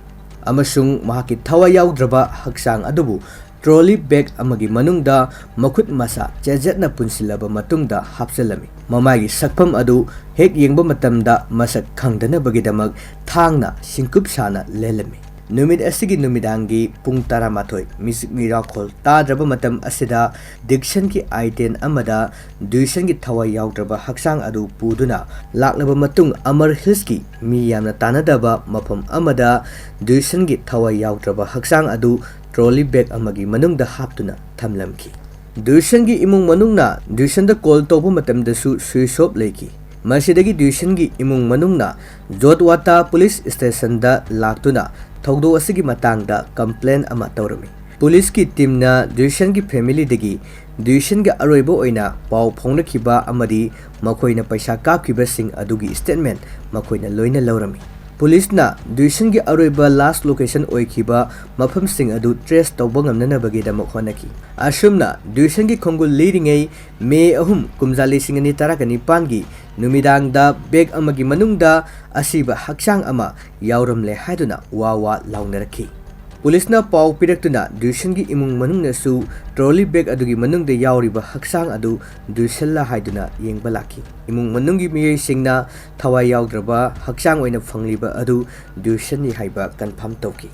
ꯑꯃꯁꯨꯡ ꯃꯍꯥꯛꯀꯤ ꯊꯋꯥꯏ ꯌꯥꯎꯗ꯭ꯔꯕ ꯍꯛꯆꯥꯡ ꯑꯗꯨꯕꯨ trolley bag ꯑꯃꯒꯤ ꯃꯅꯨꯡꯗ ꯃꯈꯨꯠ ꯃꯁꯥ ꯆꯦꯖꯠꯅ ꯄꯨꯟꯁꯤꯜꯂꯕ ꯃꯇꯨꯡꯗ ꯍꯥꯞꯆꯤꯜꯂꯝꯃꯤ꯫ ꯃꯃꯥꯏꯒꯤ ꯁꯛꯐꯝ ꯑꯗꯨ ꯍꯦꯛ ꯌꯦꯡꯕ ꯃꯇꯝꯗ ꯃꯁꯛ ꯈꯪꯗꯅꯕꯒꯤꯗꯃꯛ ꯊꯥꯡꯅ ꯁꯤꯡꯀꯨꯞ ꯁꯥꯅ ꯂꯦꯜꯂꯝꯃꯤ꯫ ꯅꯨꯃꯤꯠ ꯑꯁꯤꯒꯤ ꯅꯨꯃꯤꯗꯥꯡꯒꯤ ꯄꯨꯡ ꯇꯔꯥꯃꯥꯊꯣꯏ ꯃꯤꯁꯤꯛ ꯃꯤꯔꯥꯈꯣꯜ ꯇꯥꯗ꯭ꯔꯕ ꯃꯇꯝ ꯑꯁꯤꯗ ꯗꯤꯛꯁꯟꯒꯤ ꯑꯥꯏ ꯇꯦꯟ ꯑꯃꯗ ꯗ꯭ꯌꯨꯁꯟꯒꯤ ꯊꯋꯥꯏ ꯌꯥꯎꯗ꯭ꯔꯕ ꯍꯛꯆꯥꯡ ꯑꯗꯨ ꯄꯨꯗꯨꯅ ꯂꯥꯛꯂꯕ ꯃꯇꯨꯡ ꯑꯃꯔ ꯍꯤꯜꯁꯀꯤ ꯃꯤ ꯌꯥꯝꯅ ꯇꯥꯅꯗꯕ ꯃꯐꯝ ꯑꯃꯗ ꯗ꯭ꯌꯨꯁꯟꯒꯤ ꯊꯋꯥꯏ ꯌꯥꯎꯗ꯭ꯔꯕ ꯍꯛꯆꯥꯡ ꯑꯗꯨ ꯇ꯭ꯔꯣꯂꯤ ꯕꯦꯒ ꯑꯃꯒꯤ ꯃꯅꯨꯡꯗ ꯍꯥꯞꯇꯨꯅ ꯊꯝꯂꯝꯈꯤ꯫ ꯗ꯭ꯌꯨꯁꯟꯒꯤ ꯏꯃꯨꯡ ꯃꯅꯨꯡꯅ ꯗ꯭ꯌꯨꯁꯟꯗ ꯀꯣꯜ ꯇꯧꯕ ꯃꯇꯝꯗꯁꯨ ꯁ꯭ꯋꯤꯆ ꯑꯣꯐ ꯂꯩꯈꯤ꯫ ꯃꯁꯤꯗꯒꯤ ꯗ꯭ꯌꯨꯁꯟꯒꯤ ꯏꯃꯨꯡ ꯃꯅꯨꯡꯅ ꯖꯣꯠꯋꯥꯇꯥ ꯄꯨꯂꯤꯁ ꯁ꯭ꯇꯦꯁꯟꯗ ꯂꯥꯛꯇꯨꯅ ꯊꯧꯗꯣꯛ ꯑꯁꯤꯒꯤ ꯃꯇꯥꯡꯗ ꯀꯝꯄ꯭ꯂꯦꯟ ꯑꯃ ꯇꯧꯔꯝꯃꯤ꯫ ꯄꯨꯂꯤꯁꯀꯤ ꯇꯤꯝꯅ ꯗ꯭ꯌꯨꯁꯟꯒꯤ ꯐꯦꯃꯤꯂꯤꯗꯒꯤ ꯗ꯭ꯌꯨꯁꯟꯒꯤ ꯑꯔꯣꯏꯕ ꯑꯣꯏꯅ ꯄꯥꯎ ꯐꯥꯎꯅꯈꯤꯕ ꯑꯃꯗꯤ ꯃꯈꯣꯏꯅ ꯄꯩꯁꯥ ꯀꯥꯞꯈꯤꯕꯁꯤꯡ ꯑꯗꯨꯒꯤ ꯁ꯭ꯇꯦꯠꯃꯦꯟ ꯃꯈꯣꯏꯅ ꯂꯣꯏꯅ ꯂꯧꯔꯝꯃꯤ꯫ ꯄꯨꯂꯤꯁꯅ ꯗ꯭ꯌꯨꯁꯟꯒꯤ ꯑꯔꯣꯏꯕ ꯂꯥꯁ ꯂꯣꯀꯦꯁꯟ ꯑꯣꯏꯈꯤꯕ ꯃꯐꯝꯁꯤꯡ ꯑꯗꯨ ꯇ꯭ꯔꯦꯁ ꯇꯧꯕ ꯉꯝꯅꯅꯕꯒꯤꯗꯃꯛ ꯍꯣꯠꯅꯈꯤ꯫ ꯑꯁꯨꯝꯅ ꯗ꯭ꯌꯨꯁꯟꯒꯤ ꯈꯣꯡꯒꯨꯜ ꯂꯤꯔꯤꯉꯩ ꯃꯦ ꯑꯍꯨꯝ, ꯀꯨꯝꯖꯥ ꯂꯤꯁꯤꯡ ꯑꯅꯤ ꯇꯔꯥꯒ ꯅꯤꯄꯥꯟꯒꯤ ꯅꯨꯃꯤꯗꯥꯡꯗ ꯕꯦꯒ ꯑꯃꯒꯤ ꯃꯅꯨꯡꯗ ꯑꯁꯤꯕ ꯍꯛꯆꯥꯡ ꯑꯃ ꯌꯥꯎꯔꯝꯂꯦ ꯍꯥꯏꯗꯨꯅ ꯋꯥ ꯋꯥ ꯂꯥꯎꯅꯔꯛꯈꯤ꯫ ꯄꯨꯂꯤꯁꯅ ꯄꯥꯎ ꯄꯤꯔꯛꯇꯨꯅ ꯗ꯭ꯌꯨꯁꯟꯒꯤ ꯏꯃꯨꯡ ꯃꯅꯨꯡꯅꯁꯨ ꯇ꯭ꯔꯣꯂꯤ ꯕꯦꯒ ꯑꯗꯨꯒꯤ ꯃꯅꯨꯡꯗ ꯌꯥꯎꯔꯤꯕ ꯍꯛꯆꯥꯡ ꯑꯗꯨ ꯗ꯭ꯌꯨꯁꯟꯂ ꯍꯥꯏꯗꯨꯅ ꯌꯦꯡꯕ ꯂꯥꯛꯈꯤ꯫ ꯏꯃꯨꯡ ꯃꯅꯨꯡꯒꯤ ꯃꯤꯑꯣꯏꯁꯤꯡꯅ ꯊꯋꯥꯏ ꯌꯥꯎꯗ꯭ꯔꯕ ꯍꯛꯆꯥꯡ ꯑꯣꯏꯅ ꯐꯪꯂꯤꯕ ꯑꯗꯨ ꯗ꯭ꯌꯨꯁꯟꯅꯤ ꯍꯥꯏꯕ ꯀꯟꯐꯥꯔꯝ ꯇꯧꯈꯤ꯫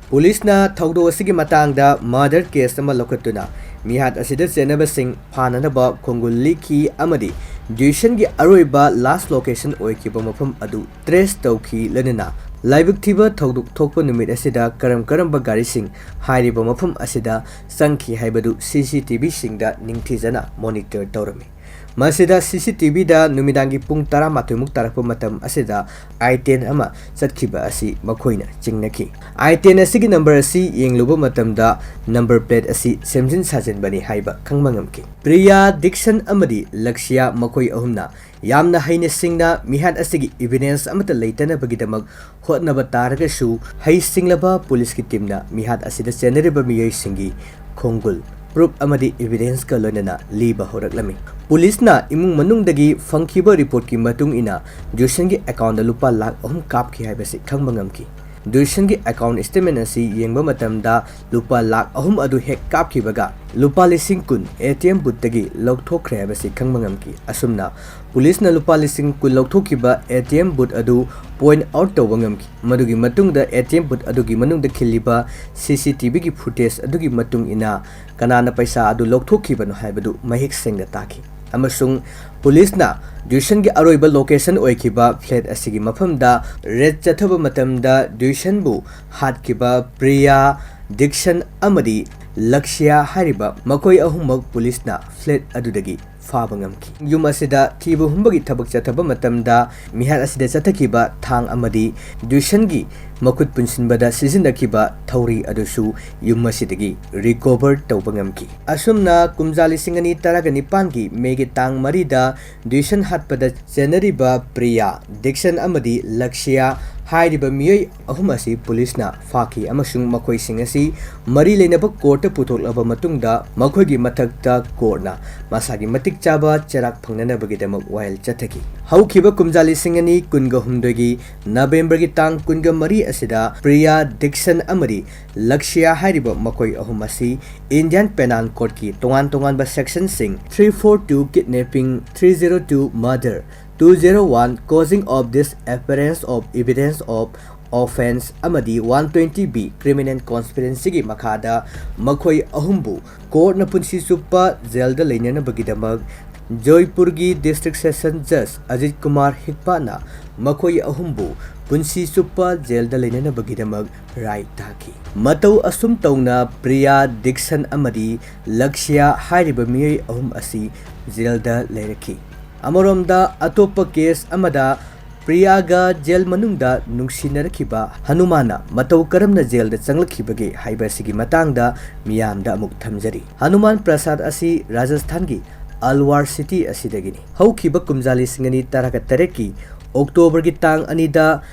ꯄꯨꯂꯤꯁꯅ ꯊꯧꯗꯣꯛ ꯑꯁꯤꯒꯤ ꯃꯇꯥꯡꯗ ꯃꯔꯗꯔ ꯀꯦꯁ ꯑꯃ ꯂꯧꯈꯠꯇꯨꯅ ꯃꯤꯍꯥꯠ ꯑꯁꯤꯗ ꯆꯦꯟꯅꯕꯁꯤꯡ ꯐꯥꯅꯅꯕ ꯈꯣꯡꯒꯨꯜ ꯂꯤꯈꯤ ꯑꯃꯗꯤ ꯗ꯭ꯌꯨꯁꯟꯒꯤ ꯑꯔꯣꯏꯕ ꯂꯥꯁ ꯂꯣꯀꯦꯁꯟ ꯑꯣꯏꯈꯤꯕ ꯃꯐꯝ ꯑꯗꯨ ꯇ꯭ꯔꯦꯁ ꯇꯧꯈꯤ, ꯂꯣꯏꯅꯅ ꯂꯥꯏꯕꯛ ꯊꯤꯕ ꯊꯧꯗꯣꯛ ꯊꯣꯛꯄ ꯅꯨꯃꯤꯠ ꯑꯁꯤꯗ ꯀꯔꯝ ꯀꯔꯝꯕ ꯒꯥꯔꯤꯁꯤꯡ ꯍꯥꯏꯔꯤꯕ ꯃꯐꯝ ꯑꯁꯤꯗ ꯆꯪꯈꯤ ꯍꯥꯏꯕꯗꯨ ꯁꯤ ꯁꯤ ꯇꯤ ꯚꯤꯁꯤꯡꯗ ꯅꯤꯡꯊꯤꯖꯅ ꯃꯣꯅꯤꯇꯔ ꯇꯧꯔꯝꯃꯤ꯫ ꯃꯁꯤꯗ ꯁꯤ ꯁꯤ ꯇꯤ ꯚꯤꯗ ꯅꯨꯃꯤꯗꯥꯡꯒꯤ ꯄꯨꯡ ꯇꯔꯥꯃꯥꯊꯣꯏꯃꯨꯛ ꯇꯥꯔꯛꯄ ꯃꯇꯝ ꯑꯁꯤꯗ ꯑꯥꯏ ꯇꯦꯟ ꯑꯃ ꯆꯠꯈꯤꯕ ꯑꯁꯤ ꯃꯈꯣꯏꯅ ꯆꯤꯡꯅꯈꯤ꯫ ꯑꯥꯏ ꯇꯦꯟ ꯑꯁꯤꯒꯤ ꯅꯝꯕꯔ ꯑꯁꯤ ꯌꯦꯡꯂꯨꯕ ꯃꯇꯝꯗ ꯅꯝꯕꯔ ꯄ꯭ꯂꯦꯠ ꯑꯁꯤ ꯁꯦꯝꯖꯤꯟ ꯁꯥꯖꯤꯟꯕꯅꯤ ꯍꯥꯏꯕ ꯈꯪꯕ ꯉꯝꯈꯤ꯫ ꯄ꯭ꯔꯤꯌꯥ, ꯗꯤꯛꯁꯟ ꯑꯃꯗꯤ ꯂꯛꯁꯤꯌꯥ ꯃꯈꯣꯏ ꯑꯍꯨꯝꯅ ꯌꯥꯝꯅ ꯍꯩꯅ ꯁꯤꯡꯅ ꯃꯤꯍꯥꯠ ꯑꯁꯤꯒꯤ ꯏꯚꯤꯗꯦꯟꯁ ꯑꯃꯠꯇ ꯂꯩꯇꯅꯕꯒꯤꯗꯃꯛ ꯍꯣꯠꯅꯕ ꯇꯥꯔꯒꯁꯨ, ꯍꯩꯁꯤꯡꯂꯕ ꯄꯨꯂꯤꯁꯀꯤ ꯇꯤꯝꯅ ꯃꯤꯍꯥꯠ ꯑꯁꯤꯗ ꯆꯦꯟꯅꯔꯤꯕ ꯃꯤꯑꯣꯏꯁꯤꯡꯒꯤ ꯈꯣꯡꯒꯨꯜ, ꯄ꯭ꯔꯨꯐ ꯑꯃꯗꯤ ꯏꯚꯤꯗꯦꯟꯁꯀ ꯂꯣꯏꯅꯅ ꯂꯤꯕ ꯍꯧꯔꯛꯂꯝꯃꯤ꯫ ꯄꯨꯂꯤꯁꯅ ꯏꯃꯨꯡ ꯃꯅꯨꯡꯗꯒꯤ ꯐꯪꯈꯤꯕ ꯔꯤꯄꯣꯔꯠꯀꯤ ꯃꯇꯨꯡ ꯏꯟꯅ ꯗ꯭ꯌꯨꯁꯟꯒꯤ ꯑꯦꯀꯥꯎꯟꯗ ꯂꯨꯄꯥ ꯂꯥꯈ ꯑꯍꯨꯝ ꯀꯥꯞꯈꯤ ꯍꯥꯏꯕꯁꯤ ꯈꯪꯕ ꯉꯝꯈꯤ꯫ ꯗ꯭ꯌꯨꯁꯟꯒꯤ ꯑꯦꯀꯥꯎꯟ ꯁ꯭ꯇꯦꯠꯃꯦꯟ ꯑꯁꯤ ꯌꯦꯡꯕ ꯃꯇꯝꯗ ꯂꯨꯄꯥ ꯂꯥꯈ ꯑꯍꯨꯝ ꯑꯗꯨ ꯍꯦꯛ ꯀꯥꯞꯈꯤꯕꯒ ꯂꯨꯄꯥ ꯂꯤꯁꯤꯡ ꯀꯨꯟ ꯑꯦ ꯇꯤ ꯑꯦꯝ ꯕꯨꯠꯇꯒꯤ ꯂꯧꯊꯣꯛꯈ꯭ꯔꯦ ꯍꯥꯏꯕꯁꯤ ꯈꯪꯕ ꯉꯝꯈꯤ꯫ ꯑꯁꯨꯝꯅ ꯄꯨꯂꯤꯁꯅ ꯂꯨꯄꯥ ꯂꯤꯁꯤꯡ ꯀꯨꯟ ꯂꯧꯊꯣꯛꯈꯤꯕ ꯑꯦ ꯇꯤ ꯑꯦꯝ ꯕꯨꯠ ꯑꯗꯨ ꯄꯣꯏꯟꯠ ꯑꯥꯎꯠ ꯇꯧꯕ ꯉꯝꯈꯤ꯫ ꯃꯗꯨꯒꯤ ꯃꯇꯨꯡꯗ ꯑꯦ ꯇꯤ ꯑꯦꯝ ꯕꯨꯠ ꯑꯗꯨꯒꯤ ꯃꯅꯨꯡꯗ ꯈꯤꯜꯂꯤꯕ ꯁꯤ ꯁꯤ ꯇꯤ ꯚꯤꯒꯤ ꯐꯨꯇꯦꯖ ꯑꯗꯨꯒꯤ ꯃꯇꯨꯡ ꯏꯟꯅ ꯀꯅꯥꯅ ꯄꯩꯁꯥ ꯑꯗꯨ ꯂꯧꯊꯣꯛꯈꯤꯕꯅꯣ ꯍꯥꯏꯕꯗꯨ ꯃꯌꯦꯛ ꯁꯦꯡꯅ ꯇꯥꯈꯤ꯫ ꯑꯃꯁꯨꯡ ꯄꯨꯂꯤꯁꯅ ꯗ꯭ꯌꯨꯁꯟꯒꯤ ꯑꯔꯣꯏꯕ ꯂꯣꯀꯦꯁꯟ ꯑꯣꯏꯈꯤꯕ ꯐ꯭ꯂꯦꯠ ꯑꯁꯤꯒꯤ ꯃꯐꯝꯗ ꯔꯦꯗ ꯆꯠꯊꯕ ꯃꯇꯝꯗ ꯗ꯭ꯌꯨꯁꯟꯕꯨ ꯍꯥꯠꯈꯤꯕ ꯄ꯭ꯔꯤꯌꯥ, ꯗꯤꯛꯁꯟ ꯑꯃꯗꯤ ꯂꯛꯁꯤꯌꯥ ꯍꯥꯏꯔꯤꯕ ꯃꯈꯣꯏ ꯑꯍꯨꯝꯃꯛ ꯄꯨꯂꯤꯁꯅ ꯐ꯭ꯂꯦꯠ ꯑꯗꯨꯗꯒꯤ ꯐꯥꯕ ꯉꯝꯈꯤ꯫ ꯌꯨꯝ ꯑꯁꯤꯗ ꯊꯤꯕ ꯍꯨꯝꯕꯒꯤ ꯊꯕꯛ ꯆꯠꯊꯕ ꯃꯇꯝꯗ ꯃꯤꯍꯥꯠ ꯑꯁꯤꯗ ꯆꯠꯊꯈꯤꯕ ꯊꯥꯡ ꯑꯃꯗꯤ ꯗ꯭ꯌꯨꯁꯟꯒꯤ ꯃꯈꯨꯠ ꯄꯨꯟꯁꯤꯟꯕꯗ ꯁꯤꯖꯤꯟꯅꯈꯤꯕ ꯊꯧꯔꯤ ꯑꯗꯨꯁꯨ ꯌꯨꯝ ꯑꯁꯤꯗꯒꯤ ꯔꯤꯀꯣꯚꯔ ꯇꯧꯕ ꯉꯝꯈꯤ꯫ ꯑꯁꯨꯝꯅ ꯀꯨꯝꯖꯥ ꯂꯤꯁꯤꯡ ꯑꯅꯤ ꯇꯔꯥꯒ ꯅꯤꯄꯥꯟꯒꯤ ꯃꯦꯒꯤ ꯇꯥꯡ ꯃꯔꯤꯗ ꯗ꯭ꯌꯨꯁꯟ ꯍꯥꯠꯄꯗ ꯆꯦꯟꯅꯔꯤꯕ ꯄ꯭ꯔꯤꯌꯥ, ꯗꯤꯛꯁꯟ ꯑꯃꯗꯤ ꯂꯛꯁꯤꯌꯥ ꯍꯥꯏꯔꯤꯕ ꯃꯤꯑꯣꯏ ꯑꯍꯨꯝ ꯑꯁꯤ ꯄꯨꯂꯤꯁꯅ ꯐꯥꯈꯤ ꯑꯃꯁꯨꯡ ꯃꯈꯣꯏꯁꯤꯡ ꯑꯁꯤ ꯃꯔꯤ ꯂꯩꯅꯕ ꯀꯣꯔꯠꯇ ꯄꯨꯊꯣꯛꯂꯕ ꯃꯇꯨꯡꯗ ꯃꯈꯣꯏꯒꯤ ꯃꯊꯛꯇ ꯀꯣꯔꯠꯅ ꯃꯁꯥꯒꯤ ꯃꯇꯤꯛ ꯆꯥꯕ ꯆꯩꯔꯥꯛ ꯐꯪꯅꯅꯕꯒꯤꯗꯃꯛ ꯋꯥꯌꯦꯜ ꯆꯠꯊꯈꯤ꯫ ꯍꯧꯈꯤꯕ ꯀꯨꯝꯖꯥ ꯂꯤꯁꯤꯡ ꯑꯅꯤ ꯀꯨꯟꯒ ꯍꯨꯝꯗꯣꯏꯒꯤ ꯅꯕꯦꯝꯕꯔꯒꯤ ꯇꯥꯡ ꯀꯨꯟꯒ ꯃꯔꯤ ꯑꯁꯤꯗ ꯄ꯭ꯔꯤꯌꯥ, ꯗꯤꯛꯁꯟ ꯑꯃꯗꯤ ꯂꯛꯁꯤꯌꯥ ꯍꯥꯏꯔꯤꯕ ꯃꯈꯣꯏ ꯑꯍꯨꯝ ꯑꯁꯤ ꯏꯟꯗꯤꯌꯟ ꯄꯦꯅꯥꯜ ꯀꯣꯗꯀꯤ ꯇꯣꯉꯥꯟ ꯇꯣꯉꯥꯟꯕ ꯁꯦꯛꯁꯟꯁꯤꯡ three four two kidnapping, three zero two murder, two zero one causing of disappearance of evidence of offence ꯑꯃꯗꯤ one twenty B criminal conspiracyꯒꯤ ꯃꯈꯥꯗ ꯃꯈꯣꯏ ꯑꯍꯨꯝꯕꯨ ꯀꯣꯔꯠꯅ ꯄꯨꯟꯁꯤ ꯆꯨꯞꯄ ꯖꯦꯜꯗ ꯂꯩꯅꯅꯕꯒꯤꯗꯃꯛ ꯖꯣꯏꯄꯨꯔꯒꯤ ꯗꯤꯁꯇ꯭ꯔꯤꯛ ꯁꯦꯁꯟ ꯖꯖ ꯑꯖꯤꯠ ꯀꯨꯃꯥꯔ ꯍꯤꯛꯄꯥꯠꯅ ꯃꯈꯣꯏ ꯑꯍꯨꯝꯕꯨ ꯄꯨꯟꯁꯤ ꯆꯨꯞꯄ ꯖꯦꯜꯗ ꯂꯩꯅꯅꯕꯒꯤꯗꯃꯛ ꯔꯥꯏ ꯇꯥꯈꯤ꯫ ꯃꯇꯧ ꯑꯁꯨꯝ ꯇꯧꯅ ꯄ꯭ꯔꯤꯌꯥ, ꯗꯤꯛꯁꯟ ꯑꯃꯗꯤ ꯂꯛꯁꯤꯌꯥ ꯍꯥꯏꯔꯤꯕ ꯃꯤꯑꯣꯏ ꯑꯍꯨꯝ ꯑꯁꯤ ꯖꯦꯜꯗ ꯂꯩꯔꯛꯈꯤ꯫ ꯑꯃꯔꯣꯝꯗ, ꯑꯇꯣꯞꯄ ꯀꯦꯁ ꯑꯃꯗ ꯄ꯭ꯔꯤꯌꯥꯒ ꯖꯦꯜ ꯃꯅꯨꯡꯗ ꯅꯨꯡꯁꯤꯅꯔꯛꯈꯤꯕ ꯍꯅꯨꯃꯥꯟꯅ ꯃꯇꯧ ꯀꯔꯝꯅ ꯖꯦꯜꯗ ꯆꯪꯂꯛꯈꯤꯕꯒꯦ ꯍꯥꯏꯕ ꯑꯁꯤꯒꯤ ꯃꯇꯥꯡꯗ ꯃꯤꯌꯥꯝꯗ ꯑꯃꯨꯛ ꯊꯝꯖꯔꯤ꯫ ꯍꯅꯨꯃꯥꯟ ꯄ꯭ꯔꯁꯥꯗ ꯑꯁꯤ ꯔꯥꯖꯁꯊꯥꯟꯒꯤ ꯑꯜꯋꯥꯔ ꯁꯤꯇꯤ ꯑꯁꯤꯗꯒꯤꯅꯤ꯫ ꯍꯧꯈꯤꯕ ꯀꯨꯝꯖꯥ ꯂꯤꯁꯤꯡ ꯑꯅꯤ ꯇꯔꯥꯒ ꯇꯔꯦꯠꯀꯤ ꯑꯣꯛꯇꯣꯕꯔꯒꯤ ꯇꯥꯡ ꯑꯅꯤꯗ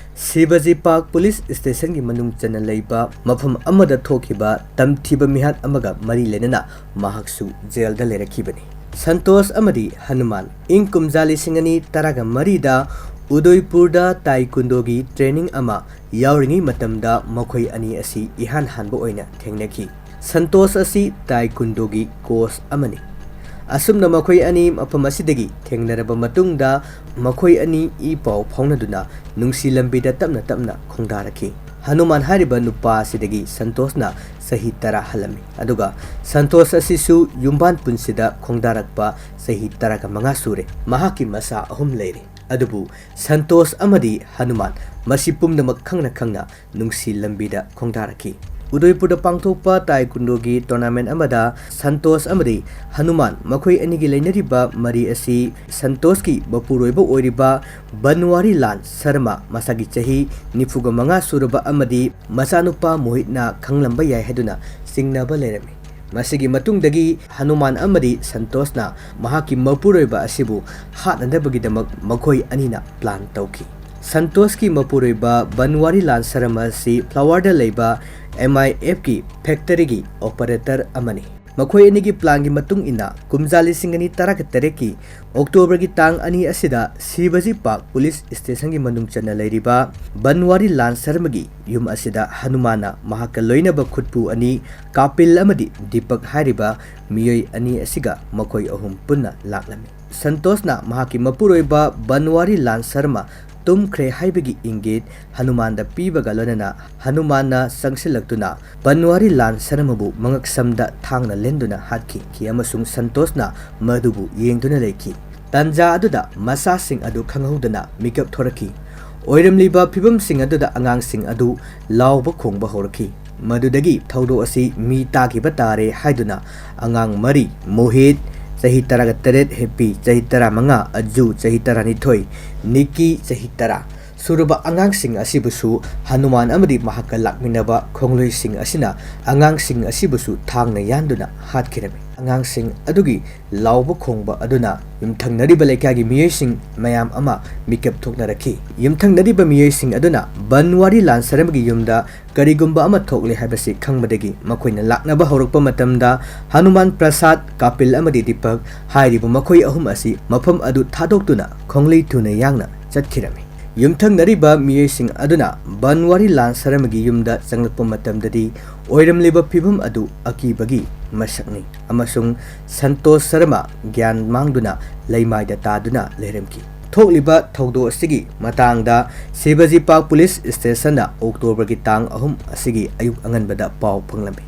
ꯁꯤꯕꯖꯤ ꯄꯥꯔꯛ ꯄꯨꯂꯤꯁ ꯁ꯭ꯇꯦꯁꯟꯒꯤ ꯃꯅꯨꯡ ꯆꯟꯅ ꯂꯩꯕ ꯃꯐꯝ ꯑꯃꯗ ꯊꯣꯛꯈꯤꯕ ꯇꯝꯊꯤꯕ ꯃꯤꯍꯥꯠ ꯑꯃꯒ ꯃꯔꯤ ꯂꯩꯅꯅ ꯃꯍꯥꯛꯁꯨ ꯖꯦꯜꯗ ꯂꯩꯔꯛꯈꯤꯕꯅꯤ꯫ ꯁꯟꯇꯣꯁ ꯑꯃꯗꯤ ꯍꯅꯨꯃꯥꯟ ꯏꯪ ꯀꯨꯝꯖꯥ ꯂꯤꯁꯤꯡ ꯑꯅꯤ ꯇꯔꯥꯒ ꯃꯔꯤꯗ ꯎꯗꯣꯏꯄꯨꯔꯗ ꯇꯥꯏꯀꯨꯟꯗꯣꯒꯤ ꯇ꯭ꯔꯦꯅꯤꯡ ꯑꯃ ꯌꯥꯎꯔꯤꯉꯩ ꯃꯇꯝꯗ ꯃꯈꯣꯏ ꯑꯅꯤ ꯑꯁꯤ ꯏꯍꯥꯟ ꯍꯥꯟꯕ ꯑꯣꯏꯅ ꯊꯦꯡꯅꯈꯤ꯫ ꯁꯟꯇꯣꯁ ꯑꯁꯤ ꯇꯥꯏꯀꯨꯟꯗꯣꯒꯤ ꯀꯣꯆ ꯑꯃꯅꯤ꯫ ꯑꯁꯨꯝꯅ ꯃꯈꯣꯏ ꯑꯅꯤ ꯃꯐꯝ ꯑꯁꯤꯗꯒꯤ ꯊꯦꯡꯅꯔꯕ ꯃꯇꯨꯡꯗ ꯃꯈꯣꯏ ꯑꯅꯤ ꯏ ꯄꯥꯎ ꯐꯥꯎꯅꯗꯨꯅ ꯅꯨꯡꯁꯤ ꯂꯝꯕꯤꯗ ꯇꯞꯅ ꯇꯞꯅ ꯈꯣꯡꯗꯥꯔꯛꯈꯤ꯫ ꯍꯅꯨꯃꯥꯟ ꯍꯥꯏꯔꯤꯕ ꯅꯨꯄꯥ ꯑꯁꯤꯗꯒꯤ ꯁꯟꯇꯣꯁꯅ ꯆꯍꯤ ꯇꯔꯥ ꯍꯜꯂꯝꯃꯤ꯫ ꯑꯗꯨꯒ ꯁꯟꯇꯣꯁ ꯑꯁꯤꯁꯨ ꯌꯨꯝꯕꯥꯟ ꯄꯨꯟꯁꯤꯗ ꯈꯣꯡꯗꯥꯔꯛꯄ ꯆꯍꯤ ꯇꯔꯥꯒ ꯃꯉꯥ ꯁꯨꯔꯦ꯫ ꯃꯍꯥꯛꯀꯤ ꯃꯆꯥ ꯑꯍꯨꯝ ꯂꯩꯔꯦ꯫ ꯑꯗꯨꯕꯨ ꯁꯟꯇꯣꯁ ꯑꯃꯗꯤ ꯍꯅꯨꯃꯥꯟ ꯃꯁꯤ ꯄꯨꯝꯅꯃꯛ ꯈꯪꯅ ꯈꯪꯅ ꯅꯨꯡꯁꯤ ꯂꯝꯕꯤꯗ ꯈꯣꯡꯗꯥꯔꯛꯈꯤ꯫ ꯎꯗꯣꯏꯄꯨꯔꯗ ꯄꯥꯡꯊꯣꯛꯄ ꯇꯥꯏꯀꯨꯟꯗꯣꯒꯤ ꯇꯣꯔꯅꯥꯃꯦꯟ ꯑꯃꯗ ꯁꯟꯇꯣꯁ ꯑꯃꯗꯤ ꯍꯅꯨꯃꯥꯟ ꯃꯈꯣꯏ ꯑꯅꯤꯒꯤ ꯂꯩꯅꯔꯤꯕ ꯃꯔꯤ ꯑꯁꯤ ꯁꯟꯇꯣꯁꯀꯤ ꯃꯄꯨꯔꯣꯏꯕ ꯑꯣꯏꯔꯤꯕ ꯕꯟꯋꯥꯔꯤ ꯂꯥꯜ ꯁꯔꯃ, ꯃꯁꯥꯒꯤ ꯆꯍꯤ ꯅꯤꯐꯨꯒ ꯃꯉꯥ ꯁꯨꯔꯕ ꯑꯃꯗꯤ ꯃꯆꯥꯅꯨꯄꯥ ꯃꯣꯍꯤꯠꯅ ꯈꯪꯂꯝꯕ ꯌꯥꯏ ꯍꯥꯏꯗꯨꯅ ꯆꯤꯡꯅꯕ ꯂꯩꯔꯝꯃꯤ꯫ ꯃꯁꯤꯒꯤ ꯃꯇꯨꯡꯗꯒꯤ ꯍꯅꯨꯃꯥꯟ ꯑꯃꯗꯤ ꯁꯟꯇꯣꯁꯅ ꯃꯍꯥꯛꯀꯤ ꯃꯄꯨꯔꯣꯏꯕ ꯑꯁꯤꯕꯨ ꯍꯥꯠꯅꯅꯕꯒꯤꯗꯃꯛ ꯃꯈꯣꯏ ꯑꯅꯤꯅ ꯄ꯭ꯂꯥꯟ ꯇꯧꯈꯤ꯫ ꯁꯟꯇꯣꯁꯀꯤ ꯃꯄꯨꯔꯣꯏꯕ ꯕꯟꯋꯥꯔꯤ ꯂꯥꯜ ꯁꯔꯃ ꯑꯁꯤ ꯐ꯭ꯂꯥꯋꯔꯗ ꯂꯩꯕ ꯑꯦꯝ ꯑꯥꯏ ꯑꯦꯐꯀꯤ ꯐꯦꯛꯇꯔꯤꯒꯤ ꯑꯣꯄꯔꯦꯇꯔ ꯑꯃꯅꯤ꯫ ꯃꯈꯣꯏ ꯑꯅꯤꯒꯤ ꯄ꯭ꯂꯥꯟꯒꯤ ꯃꯇꯨꯡ ꯏꯟꯅ ꯀꯨꯝꯖꯥ ꯂꯤꯁꯤꯡ ꯑꯅꯤ ꯇꯔꯥꯒ ꯇꯔꯦꯠꯀꯤ ꯑꯣꯛꯇꯣꯕꯔꯒꯤ ꯇꯥꯡ ꯑꯅꯤ ꯑꯁꯤꯗ ꯁꯤꯕꯖꯤ ꯄꯥꯛ ꯄꯨꯂꯤꯁ ꯁ꯭ꯇꯦꯁꯟꯒꯤ ꯃꯅꯨꯡ ꯆꯟꯅ ꯂꯩꯔꯤꯕ ꯕꯟꯋꯥꯔꯤ ꯂꯥꯜ ꯁꯔꯃꯒꯤ ꯌꯨꯝ ꯑꯁꯤꯗ ꯍꯅꯨꯃꯥꯟꯅ ꯃꯍꯥꯛꯀ ꯂꯣꯏꯅꯕ ꯈꯨꯠꯄꯨ ꯑꯅꯤ ꯀꯥꯄꯤꯜ ꯑꯃꯗꯤ ꯗꯤꯄꯛ ꯍꯥꯏꯔꯤꯕ ꯃꯤꯑꯣꯏ ꯑꯅꯤ ꯑꯁꯤꯒ ꯃꯈꯣꯏ ꯑꯍꯨꯝ ꯄꯨꯟꯅ ꯂꯥꯛꯂꯝꯃꯤ꯫ ꯁꯟꯇꯣꯁꯅ ꯃꯍꯥꯛꯀꯤ ꯃꯄꯨꯔꯣꯏꯕ ꯕꯟꯋꯥꯔꯤ ꯂꯥꯜ ꯁꯔꯃ ꯇꯨꯝꯈ꯭ꯔꯦ ꯍꯥꯏꯕꯒꯤ ꯏꯪꯒꯤꯠ ꯍꯅꯨꯃꯥꯟꯗ ꯄꯤꯕꯒ ꯂꯣꯏꯅꯅ ꯍꯅꯨꯃꯥꯟꯅ ꯆꯪꯁꯤꯜꯂꯛꯇꯨꯅ ꯕꯟꯋꯥꯔꯤ ꯂꯥꯜ ꯁꯔꯃꯕꯨ ꯃꯉꯛꯁꯝꯗ ꯊꯥꯡꯅ ꯂꯦꯟꯗꯨꯅ ꯍꯥꯠꯈꯤ ꯑꯃꯁꯨꯡ ꯁꯟꯇꯣꯁꯅ ꯃꯗꯨꯕꯨ ꯌꯦꯡꯗꯨꯅ ꯂꯩꯈꯤ꯫ ꯇꯥꯟꯖꯥ ꯑꯗꯨꯗ ꯃꯆꯥꯁꯤꯡ ꯑꯗꯨ ꯈꯪꯍꯧꯗꯅ ꯃꯤꯀꯞ ꯊꯣꯔꯛꯈꯤ꯫ ꯑꯣꯏꯔꯝꯂꯤꯕ ꯐꯤꯕꯝꯁꯤꯡ ꯑꯗꯨꯗ ꯑꯉꯥꯡꯁꯤꯡ ꯑꯗꯨ ꯂꯥꯎꯕ ꯈꯣꯡꯕ ꯍꯧꯔꯛꯈꯤ꯫ ꯃꯗꯨꯗꯒꯤ ꯊꯧꯗꯣꯛ ꯑꯁꯤ ꯃꯤ ꯇꯥꯈꯤꯕ ꯇꯥꯔꯦ ꯍꯥꯏꯗꯨꯅ ꯑꯉꯥꯡ ꯃꯔꯤ, ꯃꯣꯍꯤꯠ, ꯆꯍꯤ ꯇꯔꯥꯒ ꯇꯔꯦꯠ, ꯍꯦꯄꯤ, ꯆꯍꯤ ꯇꯔꯥꯃꯉꯥ, ꯑꯖꯨ, ꯆꯍꯤ ꯇꯔꯥꯅꯤꯊꯣꯏ, ꯅꯤꯛꯀꯤ, ꯆꯍꯤ ꯇꯔꯥ, ꯁꯨꯔꯕ ꯑꯉꯥꯡꯁꯤꯡ ꯑꯁꯤꯕꯨꯁꯨ ꯍꯅꯨꯃꯥꯟ ꯑꯃꯗꯤ ꯃꯍꯥꯛꯀ ꯂꯥꯛꯃꯤꯟꯅꯕ ꯈꯣꯡꯂꯣꯏꯁꯤꯡ ꯑꯁꯤꯅ ꯑꯉꯥꯡꯁꯤꯡ ꯑꯁꯤꯕꯨꯁꯨ ꯊꯥꯡꯅ ꯌꯥꯟꯗꯨꯅ ꯍꯥꯠꯈꯤꯔꯝꯃꯤ꯫ ꯑꯉꯥꯡꯁꯤꯡ ꯑꯗꯨꯒꯤ ꯂꯥꯎꯕ ꯈꯣꯡꯕ ꯑꯗꯨꯅ ꯌꯨꯝꯊꯪꯅꯔꯤꯕ ꯂꯩꯀꯥꯏꯒꯤ ꯃꯤꯑꯣꯏꯁꯤꯡ ꯃꯌꯥꯝ ꯑꯃ ꯃꯤꯀꯞ ꯊꯣꯛꯅꯔꯛꯈꯤ꯫ ꯌꯨꯝꯊꯪꯅꯔꯤꯕ ꯃꯤꯑꯣꯏꯁꯤꯡ ꯑꯗꯨꯅ ꯕꯟꯋꯥꯔꯤ ꯂꯥꯟꯁꯔꯃꯒꯤ ꯌꯨꯝꯗ ꯀꯔꯤꯒꯨꯝꯕ ꯑꯃ ꯊꯣꯛꯂꯦ ꯍꯥꯏꯕꯁꯤ ꯈꯪꯕꯗꯒꯤ ꯃꯈꯣꯏꯅ ꯂꯥꯛꯅꯕ ꯍꯧꯔꯛꯄ ꯃꯇꯝꯗ ꯍꯅꯨꯃꯥꯟ ꯄ꯭ꯔꯁꯥꯗ, ꯀꯥꯄꯤꯜ ꯑꯃꯗꯤ ꯗꯤꯄꯛ ꯍꯥꯏꯔꯤꯕ ꯃꯈꯣꯏ ꯑꯍꯨꯝ ꯑꯁꯤ ꯃꯐꯝ ꯑꯗꯨ ꯊꯥꯗꯣꯛꯇꯨꯅ ꯈꯣꯡꯂꯩ ꯊꯨꯅ ꯌꯥꯡꯅ ꯆꯠꯈꯤꯔꯝꯃꯤ꯫ ꯌꯨꯝꯊꯪꯅꯔꯤꯕ ꯃꯤꯑꯣꯏꯁꯤꯡ ꯑꯗꯨꯅ ꯕꯟꯋꯥꯔꯤ ꯂꯥꯟ ꯁꯔꯃꯒꯤ ꯌꯨꯝꯗ ꯆꯪꯂꯛꯄ ꯃꯇꯝꯗꯗꯤ ꯑꯣꯏꯔꯝꯂꯤꯕ ꯐꯤꯕꯝ ꯑꯗꯨ ꯑꯀꯤꯕꯒꯤ ꯃꯁꯛꯅꯤ ꯑꯃꯁꯨꯡ ꯁꯟꯇꯣꯁ ꯁꯔꯃ ꯒ꯭ꯌꯥꯟ ꯃꯥꯡꯗꯨꯅ ꯂꯩꯃꯥꯏꯗ ꯇꯥꯗꯨꯅ ꯂꯩꯔꯝꯈꯤ꯫ ꯊꯣꯛꯂꯤꯕ ꯊꯧꯗꯣꯛ ꯑꯁꯤꯒꯤ ꯃꯇꯥꯡꯗ ꯁꯤꯕꯖꯤ ꯄꯥꯛ ꯄꯨꯂꯤꯁ ꯁ꯭ꯇꯦꯁꯟꯅ ꯑꯣꯛꯇꯣꯕꯔꯒꯤ ꯇꯥꯡ ꯑꯍꯨꯝ ꯑꯁꯤꯒꯤ ꯑꯌꯨꯛ ꯑꯉꯟꯕꯗ ꯄꯥꯎ ꯐꯪꯂꯝꯃꯤ꯫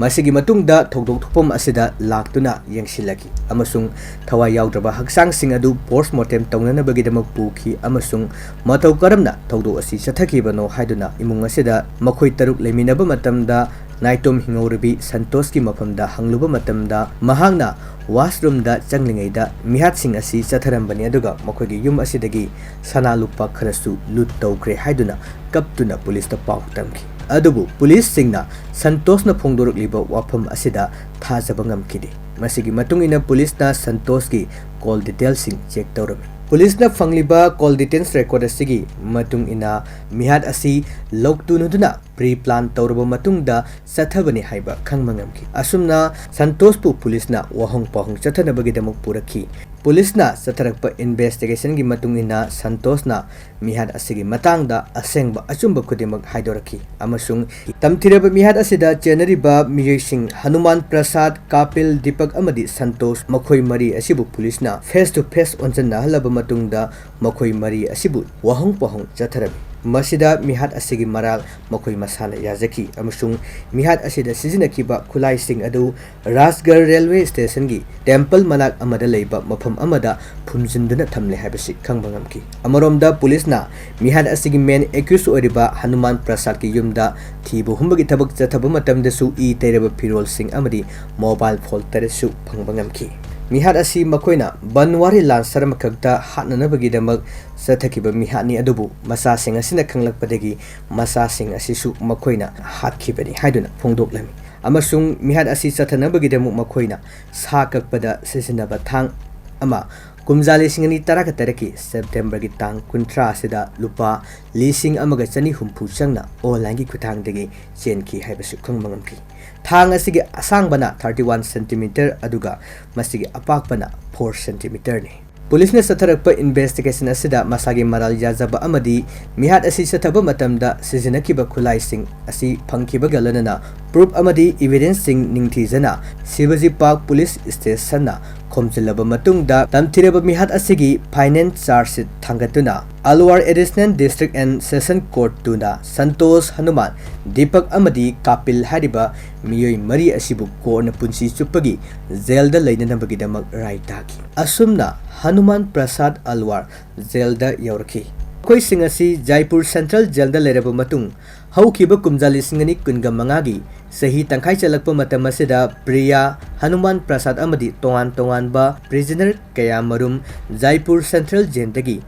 ꯃꯁꯤꯒꯤ ꯃꯇꯨꯡꯗ ꯊꯧꯗꯣꯛ ꯊꯣꯛꯐꯝ ꯑꯁꯤꯗ ꯂꯥꯛꯇꯨꯅ ꯌꯦꯡꯁꯤꯜꯂꯛꯈꯤ ꯑꯃꯁꯨꯡ ꯊꯋꯥꯏ ꯌꯥꯎꯗ꯭ꯔꯕ ꯍꯛꯆꯥꯡꯁꯤꯡ ꯑꯗꯨ ꯄꯣꯁ꯭ꯠꯃꯣꯔꯇꯦꯝ ꯇꯧꯅꯅꯕꯒꯤꯗꯃꯛ ꯄꯨꯈꯤ ꯑꯃꯁꯨꯡ ꯃꯇꯧ ꯀꯔꯝꯅ ꯊꯧꯗꯣꯛ ꯑꯁꯤ ꯆꯠꯊꯈꯤꯕꯅꯣ ꯍꯥꯏꯗꯨꯅ ꯏꯃꯨꯡ ꯑꯁꯤꯗ ꯃꯈꯣꯏ ꯇꯔꯨꯛ ꯂꯩꯃꯤꯟꯅꯕ ꯃꯇꯝꯗ ꯅꯥꯏꯇꯣꯝ ꯍꯤꯡꯍꯧꯔꯕꯤ ꯁꯟꯇꯣꯁꯀꯤ ꯃꯐꯝꯗ ꯍꯪꯂꯨꯕ ꯃꯇꯝꯗ ꯃꯍꯥꯛꯅ ꯋꯥꯁꯔꯨꯝꯗ ꯆꯪꯂꯤꯉꯩꯗ ꯃꯤꯍꯥꯠꯁꯤꯡ ꯑꯁꯤ ꯆꯠꯊꯔꯝꯕꯅꯤ, ꯑꯗꯨꯒ ꯃꯈꯣꯏꯒꯤ ꯌꯨꯝ ꯑꯁꯤꯗꯒꯤ ꯁꯅꯥ ꯂꯨꯄꯥ ꯈꯔꯁꯨ ꯂꯨꯠ ꯇꯧꯈ꯭ꯔꯦ ꯍꯥꯏꯗꯨꯅ ꯀꯞꯇꯨꯅ ꯄꯨꯂꯤꯁꯇ ꯄꯥꯎ ꯇꯝꯈꯤ꯫ ꯑꯗꯨꯕꯨ ꯄꯨꯂꯤꯁꯁꯤꯡꯅ ꯁꯟꯇꯣꯁꯅ ꯐꯣꯡꯗꯣꯔꯛꯂꯤꯕ ꯋꯥꯐꯝ ꯑꯁꯤꯗ ꯊꯥꯖꯕ ꯉꯝꯈꯤꯗꯦ꯫ ꯃꯁꯤꯒꯤ ꯃꯇꯨꯡ ꯏꯟꯅ ꯄꯨꯂꯤꯁꯅ ꯁꯟꯇꯣꯁꯀꯤ ꯀꯣꯜ ꯗꯤꯇꯦꯜꯁꯤꯡ ꯆꯦꯛ ꯇꯧꯔꯝꯃꯤ꯫ ꯄꯨꯂꯤꯁꯅ ꯐꯪꯂꯤꯕ ꯀꯣꯜ ꯗꯤꯇꯦꯜꯁ ꯔꯦꯀꯣꯔꯗ ꯑꯁꯤꯒꯤ ꯃꯇꯨꯡ ꯏꯟꯅ ꯃꯤꯍꯥꯠ ꯑꯁꯤ ꯂꯧꯇꯨꯅꯗꯨꯅ ꯄ꯭ꯔꯤ ꯄ꯭ꯂꯥꯟ ꯇꯧꯔꯕ ꯃꯇꯨꯡꯗ ꯆꯠꯊꯕꯅꯤ ꯍꯥꯏꯕ ꯈꯪꯕ ꯉꯝꯈꯤ꯫ ꯑꯁꯨꯝꯅ ꯁꯟꯇꯣꯁꯄꯨ ꯄꯨꯂꯤꯁꯅ ꯋꯥꯍꯪ ꯄꯥꯎꯍꯪ ꯆꯠꯊꯅꯕꯒꯤꯗꯃꯛ ꯄꯨꯔꯛꯈꯤ꯫ ꯄꯨꯂꯤꯁꯅ ꯆꯠꯊꯔꯛꯄ ꯏꯟꯚꯦꯁꯇꯤꯒꯦꯁꯟꯒꯤ ꯃꯇꯨꯡ ꯏꯟꯅ ꯁꯟꯇꯣꯁꯅ ꯃꯤꯍꯥꯠ ꯑꯁꯤꯒꯤ ꯃꯇꯥꯡꯗ ꯑꯁꯦꯡꯕ ꯑꯆꯨꯝꯕ ꯈꯨꯗꯤꯡꯃꯛ ꯍꯥꯏꯗꯣꯔꯛꯈꯤ ꯑꯃꯁꯨꯡ ꯇꯝꯊꯤꯔꯕ ꯃꯤꯍꯥꯠ ꯑꯁꯤꯗ ꯆꯦꯟꯅꯔꯤꯕ ꯃꯤꯑꯣꯏꯁꯤꯡ ꯍꯅꯨꯃꯥꯟ ꯄ꯭ꯔꯁꯥꯗ, ꯀꯥꯄꯤꯜ, ꯗꯤꯄꯛ ꯑꯃꯗꯤ ꯁꯟꯇꯣꯁ, ꯃꯈꯣꯏ ꯃꯔꯤ ꯑꯁꯤꯕꯨ ꯄꯨꯂꯤꯁꯅ ꯐꯦꯁ ꯇꯨ ꯐꯦꯁ ꯑꯣꯟꯁꯤꯟꯅꯍꯜꯂꯕ ꯃꯇꯨꯡꯗ ꯃꯈꯣꯏ ꯃꯔꯤ ꯑꯁꯤꯕꯨ ꯋꯥꯍꯪ ꯄꯥꯎꯍꯪ ꯆꯠꯊꯔꯝꯃꯤ꯫ ꯃꯁꯤꯗ ꯃꯤꯍꯥꯠ ꯑꯁꯤꯒꯤ ꯃꯔꯥꯜ ꯃꯈꯣꯏ ꯃꯁꯥꯅ ꯌꯥꯖꯈꯤ ꯑꯃꯁꯨꯡ ꯃꯤꯍꯥꯠ ꯑꯁꯤꯗ ꯁꯤꯖꯤꯟꯅꯈꯤꯕ ꯈꯨꯠꯂꯥꯏꯁꯤꯡ ꯑꯗꯨ ꯔꯥꯖꯒꯔ ꯔꯦꯜꯋꯦ ꯁ꯭ꯇꯦꯁꯟꯒꯤ ꯇꯦꯝꯄꯜ ꯃꯅꯥꯛ ꯑꯃꯗ ꯂꯩꯕ ꯃꯐꯝ ꯑꯃꯗ ꯐꯨꯝꯖꯤꯟꯗꯨꯅ ꯊꯝꯂꯦ ꯍꯥꯏꯕꯁꯤ ꯈꯪꯕ ꯉꯝꯈꯤ꯫ ꯑꯃꯔꯣꯝꯗ ꯄꯨꯂꯤꯁꯅ ꯃꯤꯍꯥꯠ ꯑꯁꯤꯒꯤ ꯃꯦꯟ ꯑꯦꯀ꯭ꯌꯨꯁ ꯑꯣꯏꯔꯤꯕ ꯍꯅꯨꯃꯥꯟ ꯄ꯭ꯔꯁꯥꯗꯀꯤ ꯌꯨꯝꯗ ꯊꯤꯕ ꯍꯨꯝꯕꯒꯤ ꯊꯕꯛ ꯆꯠꯊꯕ ꯃꯇꯝꯗꯁꯨ ꯏ ꯇꯩꯔꯕ ꯐꯤꯔꯣꯜꯁꯤꯡ ꯑꯃꯗꯤ ꯃꯣꯕꯥꯏꯜ ꯐꯣꯟ ꯇꯔꯦꯠꯁꯨ ꯐꯪꯕ ꯉꯝꯈꯤ꯫ ꯃꯤꯍꯥꯠ ꯑꯁꯤ ꯃꯈꯣꯏꯅ ꯕꯟꯋꯥꯔꯤ ꯂꯥꯟ ꯁꯔꯃ ꯈꯛꯇ ꯍꯥꯠꯅꯅꯕꯒꯤꯗꯃꯛ ꯆꯠꯊꯈꯤꯕ ꯃꯤꯍꯥꯠꯅꯤ, ꯑꯗꯨꯕꯨ ꯃꯆꯥꯁꯤꯡ ꯑꯁꯤꯅ ꯈꯪꯂꯛꯄꯗꯒꯤ ꯃꯆꯥꯁꯤꯡ ꯑꯁꯤꯁꯨ ꯃꯈꯣꯏꯅ ꯍꯥꯠꯈꯤꯕꯅꯤ ꯍꯥꯏꯗꯨꯅ ꯐꯣꯡꯗꯣꯛꯂꯝꯃꯤ꯫ ꯑꯃꯁꯨꯡ ꯃꯤꯍꯥꯠ ꯑꯁꯤ ꯆꯠꯊꯅꯕꯒꯤꯗꯃꯛ ꯃꯈꯣꯏꯅ ꯁꯥ ꯀꯛꯄꯗ ꯁꯤꯖꯤꯟꯅꯕ ꯊꯥꯡ ꯑꯃ ꯀꯨꯝꯖꯥ ꯂꯤꯁꯤꯡ ꯑꯅꯤ ꯇꯔꯥꯒ ꯇꯔꯦꯠꯀꯤ ꯁꯦꯞꯇꯦꯝꯕꯔꯒꯤ ꯇꯥꯡ ꯀꯨꯟꯊ꯭ꯔꯥ ꯑꯁꯤꯗ ꯂꯨꯄꯥ ꯂꯤꯁꯤꯡ ꯑꯃꯒ ꯆꯅꯤ ꯍꯨꯝꯐꯨ ꯆꯪꯅ ꯑꯣꯟꯂꯥꯏꯟꯒꯤ ꯈꯨꯠꯊꯥꯡꯗꯒꯤ ꯆꯦꯟꯈꯤ ꯍꯥꯏꯕꯁꯨ ꯈꯪꯕ ꯉꯝꯈꯤ꯫ ꯊꯥꯡ ꯑꯁꯤꯒꯤ ꯑꯁꯥꯡꯕꯅ ꯊꯥꯔꯇꯤ ꯋꯥꯟ ꯁꯦꯟꯇꯤꯃꯤꯇꯔ ꯑꯗꯨꯒ ꯃꯁꯤꯒꯤ ꯑꯄꯥꯛꯄꯅ ꯐꯣꯔ ꯁꯦꯟꯇꯤꯃꯤꯇꯔꯅꯤ꯫ ꯄꯨꯂꯤꯁꯅ ꯆꯠꯊꯔꯛꯄ ꯏꯟꯚꯦꯁꯇꯤꯒꯦꯁꯟ ꯑꯁꯤꯗ ꯃꯁꯥꯒꯤ ꯃꯔꯥꯜ ꯌꯥꯖꯕ ꯑꯃꯗꯤ ꯃꯤꯍꯥꯠ ꯑꯁꯤ ꯆꯠꯊꯕ ꯃꯇꯝꯗ ꯁꯤꯖꯤꯟꯅꯈꯤꯕ ꯈꯨꯠꯂꯥꯏꯁꯤꯡ ꯑꯁꯤ ꯐꯪꯈꯤꯕꯒ ꯂꯣꯏꯅꯅ ꯄ꯭ꯔꯨꯐ ꯑꯃꯗꯤ ꯏꯚꯤꯗꯦꯟꯁꯁꯤꯡ ꯅꯤꯡꯊꯤꯖꯅ ꯁꯤꯕꯖꯤ ꯄꯥꯔꯛ ꯄꯨꯂꯤꯁ ꯁ꯭ꯇꯦꯁꯟꯅ ꯈꯣꯝꯖꯤꯜꯂꯕ ꯃꯇꯨꯡꯗ, ꯇꯝꯊꯤꯔꯕ ꯃꯤꯍꯥꯠ ꯑꯁꯤꯒꯤ ꯐꯥꯏꯅꯦꯜ ꯆꯥꯔꯖ ꯁꯤꯠ ꯊꯥꯡꯒꯠꯇꯨꯅ Alwar additional district and session court ꯇꯨꯅ ꯁꯟꯇꯣꯁ, ꯍꯅꯨꯃꯥꯟ, ꯗꯤꯄꯛ ꯑꯃꯗꯤ ꯀꯥꯄꯤꯜ ꯍꯥꯏꯔꯤꯕ ꯃꯤꯑꯣꯏ ꯃꯔꯤ ꯑꯁꯤꯕꯨ ꯀꯣꯔꯠꯅ ꯄꯨꯟꯁꯤ ꯆꯨꯞꯄꯒꯤ ꯖꯦꯜꯗ ꯂꯩꯅꯅꯕꯒꯤꯗꯃꯛ ꯔꯥꯏ ꯇꯥꯈꯤ꯫ ꯑꯁꯨꯝꯅ ꯍꯅꯨꯃꯥꯟ ꯄ꯭ꯔꯁꯥꯗ ꯑꯜꯋꯥꯔ ꯖꯦꯜꯗ ꯌꯧꯔꯛꯈꯤ꯫ ꯃꯈꯣꯏꯁꯤꯡ ꯑꯁꯤ ꯖꯥꯏꯄꯨꯔ ꯁꯦꯟꯇ꯭ꯔꯦꯜ ꯖꯦꯜꯗ ꯂꯩꯔꯕ ꯃꯇꯨꯡ, ꯍꯧꯈꯤꯕ ꯀꯨꯝꯖꯥ ꯂꯤꯁꯤꯡ ꯑꯅꯤ ꯀꯨꯟꯒ ꯃꯉꯥꯒꯤ ꯆꯍꯤ ꯇꯪꯈꯥꯏ ꯆꯜꯂꯛꯄ ꯃꯇꯝ ꯑꯁꯤꯗ ꯄ꯭ꯔꯤꯌꯥ, ꯍꯅꯨꯃꯥꯟ ꯄ꯭ꯔꯁꯥꯗ ꯑꯃꯗꯤ ꯇꯣꯉꯥꯟ ꯇꯣꯉꯥꯟꯕ ꯄ꯭ꯔꯤꯖꯅꯔ ꯀꯌꯥꯃꯔꯨꯝ ꯖꯥꯏꯄꯨꯔ ꯁꯦꯟꯇ꯭ꯔꯦꯜ ꯖꯦꯜꯗꯒꯤ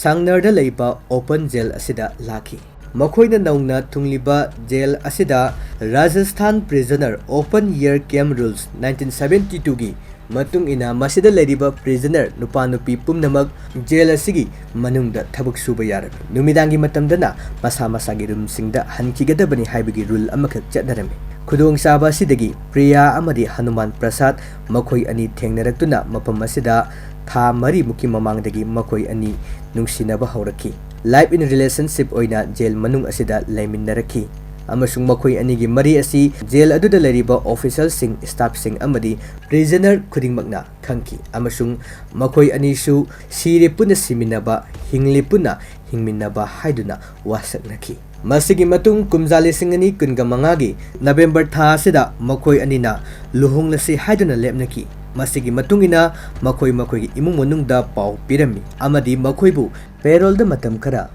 ꯁꯥꯡꯅꯔꯗ ꯂꯩꯕ ꯑꯣꯄꯟ ꯖꯦꯜ ꯑꯁꯤꯗ ꯂꯥꯛꯈꯤ꯫ ꯃꯈꯣꯏꯅ ꯅꯧꯅ ꯊꯨꯡꯂꯤꯕ ꯖꯦꯜ ꯑꯁꯤꯗ ꯔꯥꯖꯁꯊꯥꯟ ꯄ꯭ꯔꯤꯖꯅꯔ ꯑꯣꯄꯟ ꯏꯌꯔ ꯀꯦꯝ ꯔꯨꯜꯁ ꯅꯥꯏꯟꯇꯤꯟ ꯁꯚꯦꯟꯇꯤ ꯇꯨꯒꯤ ꯃꯇꯨꯡ ꯏꯟꯅ ꯃꯁꯤꯗ ꯂꯩꯔꯤꯕ ꯄ꯭ꯔꯤꯖꯅꯔ ꯅꯨꯄꯥ ꯅꯨꯄꯤ ꯄꯨꯝꯅꯃꯛ ꯖꯦꯜ ꯑꯁꯤꯒꯤ ꯃꯅꯨꯡꯗ ꯊꯕꯛ ꯁꯨꯕ ꯌꯥꯔꯝꯃꯤ꯫ ꯅꯨꯃꯤꯗꯥꯡꯒꯤ ꯃꯇꯝꯗꯅ ꯃꯁꯥ ꯃꯁꯥꯒꯤ ꯔꯨꯝꯁꯤꯡꯗ ꯍꯟꯈꯤꯒꯗꯕꯅꯤ ꯍꯥꯏꯕꯒꯤ ꯔꯨꯜ ꯑꯃꯈꯛ ꯆꯠꯅꯔꯝꯃꯤ꯫ ꯈꯨꯗꯣꯡꯆꯥꯕ ꯑꯁꯤꯗꯒꯤ ꯄ꯭ꯔꯤꯌꯥ ꯑꯃꯗꯤ ꯍꯅꯨꯃꯥꯟ ꯄ꯭ꯔꯁꯥꯗ ꯃꯈꯣꯏ ꯑꯅꯤ ꯊꯦꯡꯅꯔꯛꯇꯨꯅ ꯃꯐꯝ ꯑꯁꯤꯗ ꯊꯥ ꯃꯔꯤꯃꯨꯛꯀꯤ ꯃꯃꯥꯡꯗꯒꯤ ꯃꯈꯣꯏ ꯑꯅꯤ ꯅꯨꯡꯁꯤꯅꯕ ꯍꯧꯔꯛꯈꯤ꯫ Live in relationship ꯑꯣꯏꯅ ꯖꯦꯜ ꯃꯅꯨꯡ ꯑꯁꯤꯗ ꯂꯩꯃꯤꯟꯅꯔꯛꯈꯤ꯫ ꯑꯃꯁꯨꯡ ꯃꯈꯣꯏ ꯑꯅꯤꯒꯤ ꯃꯔꯤ ꯑꯁꯤ ꯖꯦꯜ ꯑꯗꯨꯗ ꯂꯩꯔꯤꯕ ꯑꯣꯐꯤꯁꯔꯁꯤꯡ, ꯁ꯭ꯇꯥꯐꯁꯤꯡ ꯑꯃꯗꯤ ꯄ꯭ꯔꯤꯖꯅꯔ ꯈꯨꯗꯤꯡꯃꯛꯅ ꯈꯪꯈꯤ꯫ ꯑꯃꯁꯨꯡ ꯃꯈꯣꯏ ꯑꯅꯤꯁꯨ ꯁꯤꯔꯦ ꯄꯨꯟꯅ ꯁꯤꯃꯤꯟꯅꯕ, ꯍꯤꯡꯂꯦ ꯄꯨꯟꯅ ꯍꯤꯡꯃꯤꯟꯅꯕ ꯍꯥꯏꯗꯨꯅ ꯋꯥꯁꯛꯅꯈꯤ꯫ ꯃꯁꯤꯒꯤ ꯃꯇꯨꯡ ꯀꯨꯝꯖꯥ ꯂꯤꯁꯤꯡ ꯑꯅꯤ ꯀꯨꯟꯒ ꯃꯉꯥꯒꯤ ꯅꯕꯦꯝꯕꯔ ꯊꯥ ꯑꯁꯤꯗ ꯃꯈꯣꯏ ꯑꯅꯤꯅ ꯂꯨꯍꯣꯡꯂꯁꯤ ꯍꯥꯏꯗꯨꯅ ꯂꯦꯞꯅꯈꯤ꯫ ꯃꯁꯤꯒꯤ ꯃꯇꯨꯡ ꯏꯟꯅ ꯃꯈꯣꯏ ꯃꯈꯣꯏꯒꯤ ꯏꯃꯨꯡ ꯃꯅꯨꯡꯗ ꯄꯥꯎ ꯄꯤꯔꯝꯃꯤ ꯑꯃꯗꯤ ꯃꯈꯣꯏꯕꯨ ꯄꯦꯔꯣꯜꯗ ꯃꯇꯝ ꯈꯔ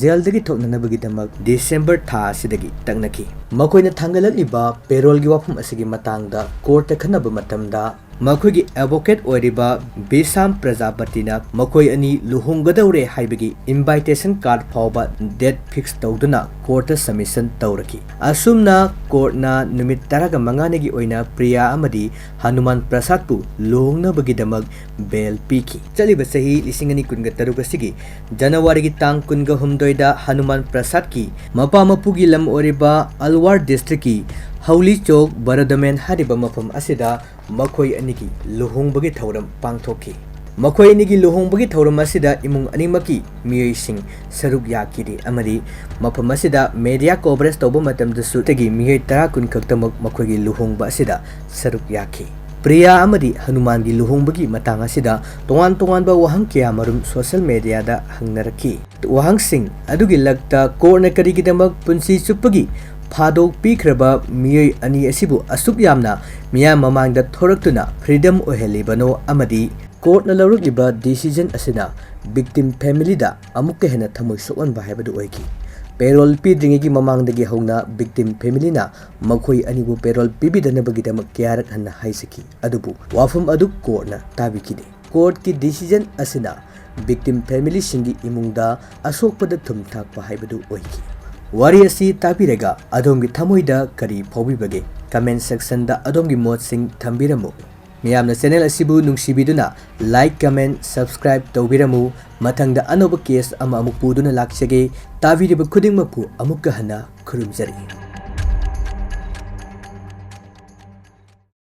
ꯖꯦꯜꯗꯒꯤ ꯊꯣꯛꯅꯅꯕꯒꯤꯗꯃꯛ ꯗꯤꯁꯦꯝꯕꯔ ꯊꯥ ꯑꯁꯤꯗꯒꯤ ꯇꯛꯅꯈꯤ꯫ ꯃꯈꯣꯏꯅ ꯊꯥꯡꯒꯠꯂꯛꯂꯤꯕ ꯄꯦꯔꯣꯜꯒꯤ ꯋꯥꯐꯝ ꯑꯁꯤꯒꯤ ꯃꯇꯥꯡꯗ ꯀꯣꯔꯠꯇ ꯈꯟꯅꯕ ꯃꯇꯝꯗ, ꯃꯈꯣꯏꯒꯤ ꯑꯦꯗꯚꯣꯀꯦꯠ ꯑꯣꯏꯔꯤꯕ ꯕꯤꯁꯥꯝ ꯄ꯭ꯔꯖꯥꯄꯇꯤꯅ ꯃꯈꯣꯏ ꯑꯅꯤ ꯂꯨꯍꯣꯡꯒꯗꯧꯔꯦ ꯍꯥꯏꯕꯒꯤ ꯏꯟꯚꯥꯏꯇꯦꯁꯟ ꯀꯥꯔꯗ ꯐꯥꯎꯕ ꯗꯦꯠ ꯐꯤꯛꯁ ꯇꯧꯗꯨꯅ ꯀꯣꯔꯠꯇ ꯁꯕꯃꯤꯁꯟ ꯇꯧꯔꯛꯈꯤ꯫ ꯑꯁꯨꯝꯅ ꯀꯣꯔꯠꯅ ꯅꯨꯃꯤꯠ ꯇꯔꯥꯒ ꯃꯉꯥꯅꯤꯒꯤ ꯑꯣꯏꯅ ꯄ꯭ꯔꯤꯌꯥ ꯑꯃꯗꯤ ꯍꯅꯨꯃꯥꯟ ꯄ꯭ꯔꯁꯥꯗꯄꯨ ꯂꯨꯍꯣꯡꯅꯕꯒꯤꯗꯃꯛ ꯕꯦꯜ ꯄꯤꯈꯤ꯫ ꯆꯠꯂꯤꯕ ꯆꯍꯤ ꯂꯤꯁꯤꯡ ꯑꯅꯤ ꯀꯨꯟꯒ ꯇꯔꯨꯛ ꯑꯁꯤꯒꯤ ꯖꯅꯋꯥꯔꯤꯒꯤ ꯇꯥꯡ ꯀꯨꯟꯒ ꯍꯨꯝꯗꯣꯏꯗ ꯍꯅꯨꯃꯥꯟ ꯄ꯭ꯔꯁꯥꯗꯀꯤ ꯃꯄꯥ ꯃꯄꯨꯒꯤ ꯂꯝ ꯑꯣꯏꯔꯤꯕ ꯑꯜꯋꯥꯔ ꯗꯤꯁꯇ꯭ꯔꯤꯛꯀꯤ ꯍꯧꯂꯤ ꯆꯣꯛ ꯕꯔꯗꯃꯦꯟ ꯍꯥꯏꯔꯤꯕ ꯃꯐꯝ ꯑꯁꯤꯗ ꯃꯈꯣꯏ ꯑꯅꯤꯒꯤ ꯂꯨꯍꯣꯡꯕꯒꯤ ꯊꯧꯔꯝ ꯄꯥꯡꯊꯣꯛꯈꯤ꯫ ꯃꯈꯣꯏ ꯑꯅꯤꯒꯤ ꯂꯨꯍꯣꯡꯕꯒꯤ ꯊꯧꯔꯝ ꯑꯁꯤꯗ ꯏꯃꯨꯡ ꯑꯅꯤꯃꯛꯀꯤ ꯃꯤꯑꯣꯏꯁꯤꯡ ꯁꯔꯨꯛ ꯌꯥꯈꯤꯗꯦ ꯑꯃꯗꯤ ꯃꯐꯝ ꯑꯁꯤꯗ media coverage ꯇꯧꯕ ꯃꯇꯝꯗꯁꯨ ꯇꯒꯤ ꯃꯤꯑꯣꯏ ꯇꯔꯥ ꯀꯨꯟ ꯈꯛꯇꯃꯛ ꯃꯈꯣꯏꯒꯤ ꯂꯨꯍꯣꯡꯕ ꯑꯁꯤꯗ ꯁꯔꯨꯛ ꯌꯥꯈꯤ꯫ ꯄ꯭ꯔꯤꯌꯥ ꯑꯃꯗꯤ ꯍꯅꯨꯃꯥꯟꯒꯤ ꯂꯨꯍꯣꯡꯕꯒꯤ ꯃꯇꯥꯡ ꯑꯁꯤꯗ ꯇꯣꯉꯥꯟ ꯇꯣꯉꯥꯟꯕ ꯋꯥꯍꯪ ꯀꯌꯥ ꯃꯔꯨꯝ social media ꯗ ꯍꯪꯅꯔꯛꯈꯤ꯫ ꯋꯥꯍꯪꯁꯤꯡ ꯑꯗꯨꯒꯤ ꯂꯛꯇ court ꯅ ꯀꯔꯤꯒꯤꯗꯃꯛ ꯄꯨꯟꯁꯤ ꯆꯨꯞꯄꯒꯤ ꯐꯥꯗꯣꯛ ꯄꯤꯈ꯭ꯔꯕ ꯃꯤꯑꯣꯏ ꯑꯅꯤ ꯑꯁꯤꯕꯨ ꯑꯁꯨꯛ ꯌꯥꯝꯅ ꯃꯤꯌꯥꯝ ꯃꯃꯥꯡꯗ ꯊꯣꯔꯛꯇꯨꯅ freedom ꯑꯣꯏꯍꯜꯂꯤꯕꯅꯣ ꯑꯃꯗꯤ court ꯅ ꯂꯧꯔꯛꯂꯤꯕ decision ꯑꯁꯤꯅ victim family ꯗ ꯑꯃꯨꯛꯀ ꯍꯦꯟꯅ ꯊꯃꯣꯏ ꯁꯣꯛꯍꯟꯕ ꯍꯥꯏꯕꯗꯨ ꯑꯣꯏꯈꯤ꯫ Parole ꯄꯤꯗ꯭ꯔꯤꯉꯩꯒꯤ ꯃꯃꯥꯡꯗꯒꯤ ꯍꯧꯅ victim family ꯅ ꯃꯈꯣꯏ ꯑꯅꯤꯕꯨ parole ꯄꯤꯕꯤꯗꯅꯕꯒꯤꯗꯃꯛ ꯀꯌꯥꯔꯛ ꯍꯟꯅ ꯍꯥꯏꯖꯈꯤ, ꯑꯗꯨꯕꯨ ꯋꯥꯐꯝ ꯑꯗꯨ court ꯅ ꯇꯥꯕꯤꯈꯤꯗꯦ꯫ Court ꯀꯤ decision ꯑꯁꯤꯅ victim family ꯁꯤꯡꯒꯤ ꯏꯃꯨꯡꯗ ꯑꯁꯣꯛꯄꯗ ꯊꯨꯝ ꯊꯥꯛꯄ ꯍꯥꯏꯕꯗꯨ ꯑꯣꯏꯈꯤ꯫ ꯋꯥꯔꯤ ꯑꯁꯤ ꯇꯥꯕꯤꯔꯒ ꯑꯗꯣꯝꯒꯤ ꯊꯃꯣꯏꯗ ꯀꯔꯤ ꯐꯥꯎꯕꯤꯕꯒꯦ? Comment section ꯗ ꯑꯗꯣꯝꯒꯤ ꯃꯣꯠꯁꯤꯡ ꯊꯝꯕꯤꯔꯝꯃꯨ꯫ ꯃꯤꯌꯥꯝꯅ channel ꯑꯁꯤꯕꯨ ꯅꯨꯡꯁꯤꯕꯤꯗꯨꯅ like, comment, subscribe ꯇꯧꯕꯤꯔꯝꯃꯨ꯫ ꯃꯊꯪꯗ ꯑꯅꯧꯕ case ꯑꯃ ꯑꯃꯨꯛ ꯄꯨꯗꯨꯅ ꯂꯥꯛꯆꯒꯦ꯫ ꯇꯥꯕꯤꯔꯤꯕ ꯈꯨꯗꯤꯡꯃꯛꯄꯨ ꯑꯃꯨꯛꯀ ꯍꯟꯅ ꯈꯨꯔꯨꯝꯖꯔꯤ꯫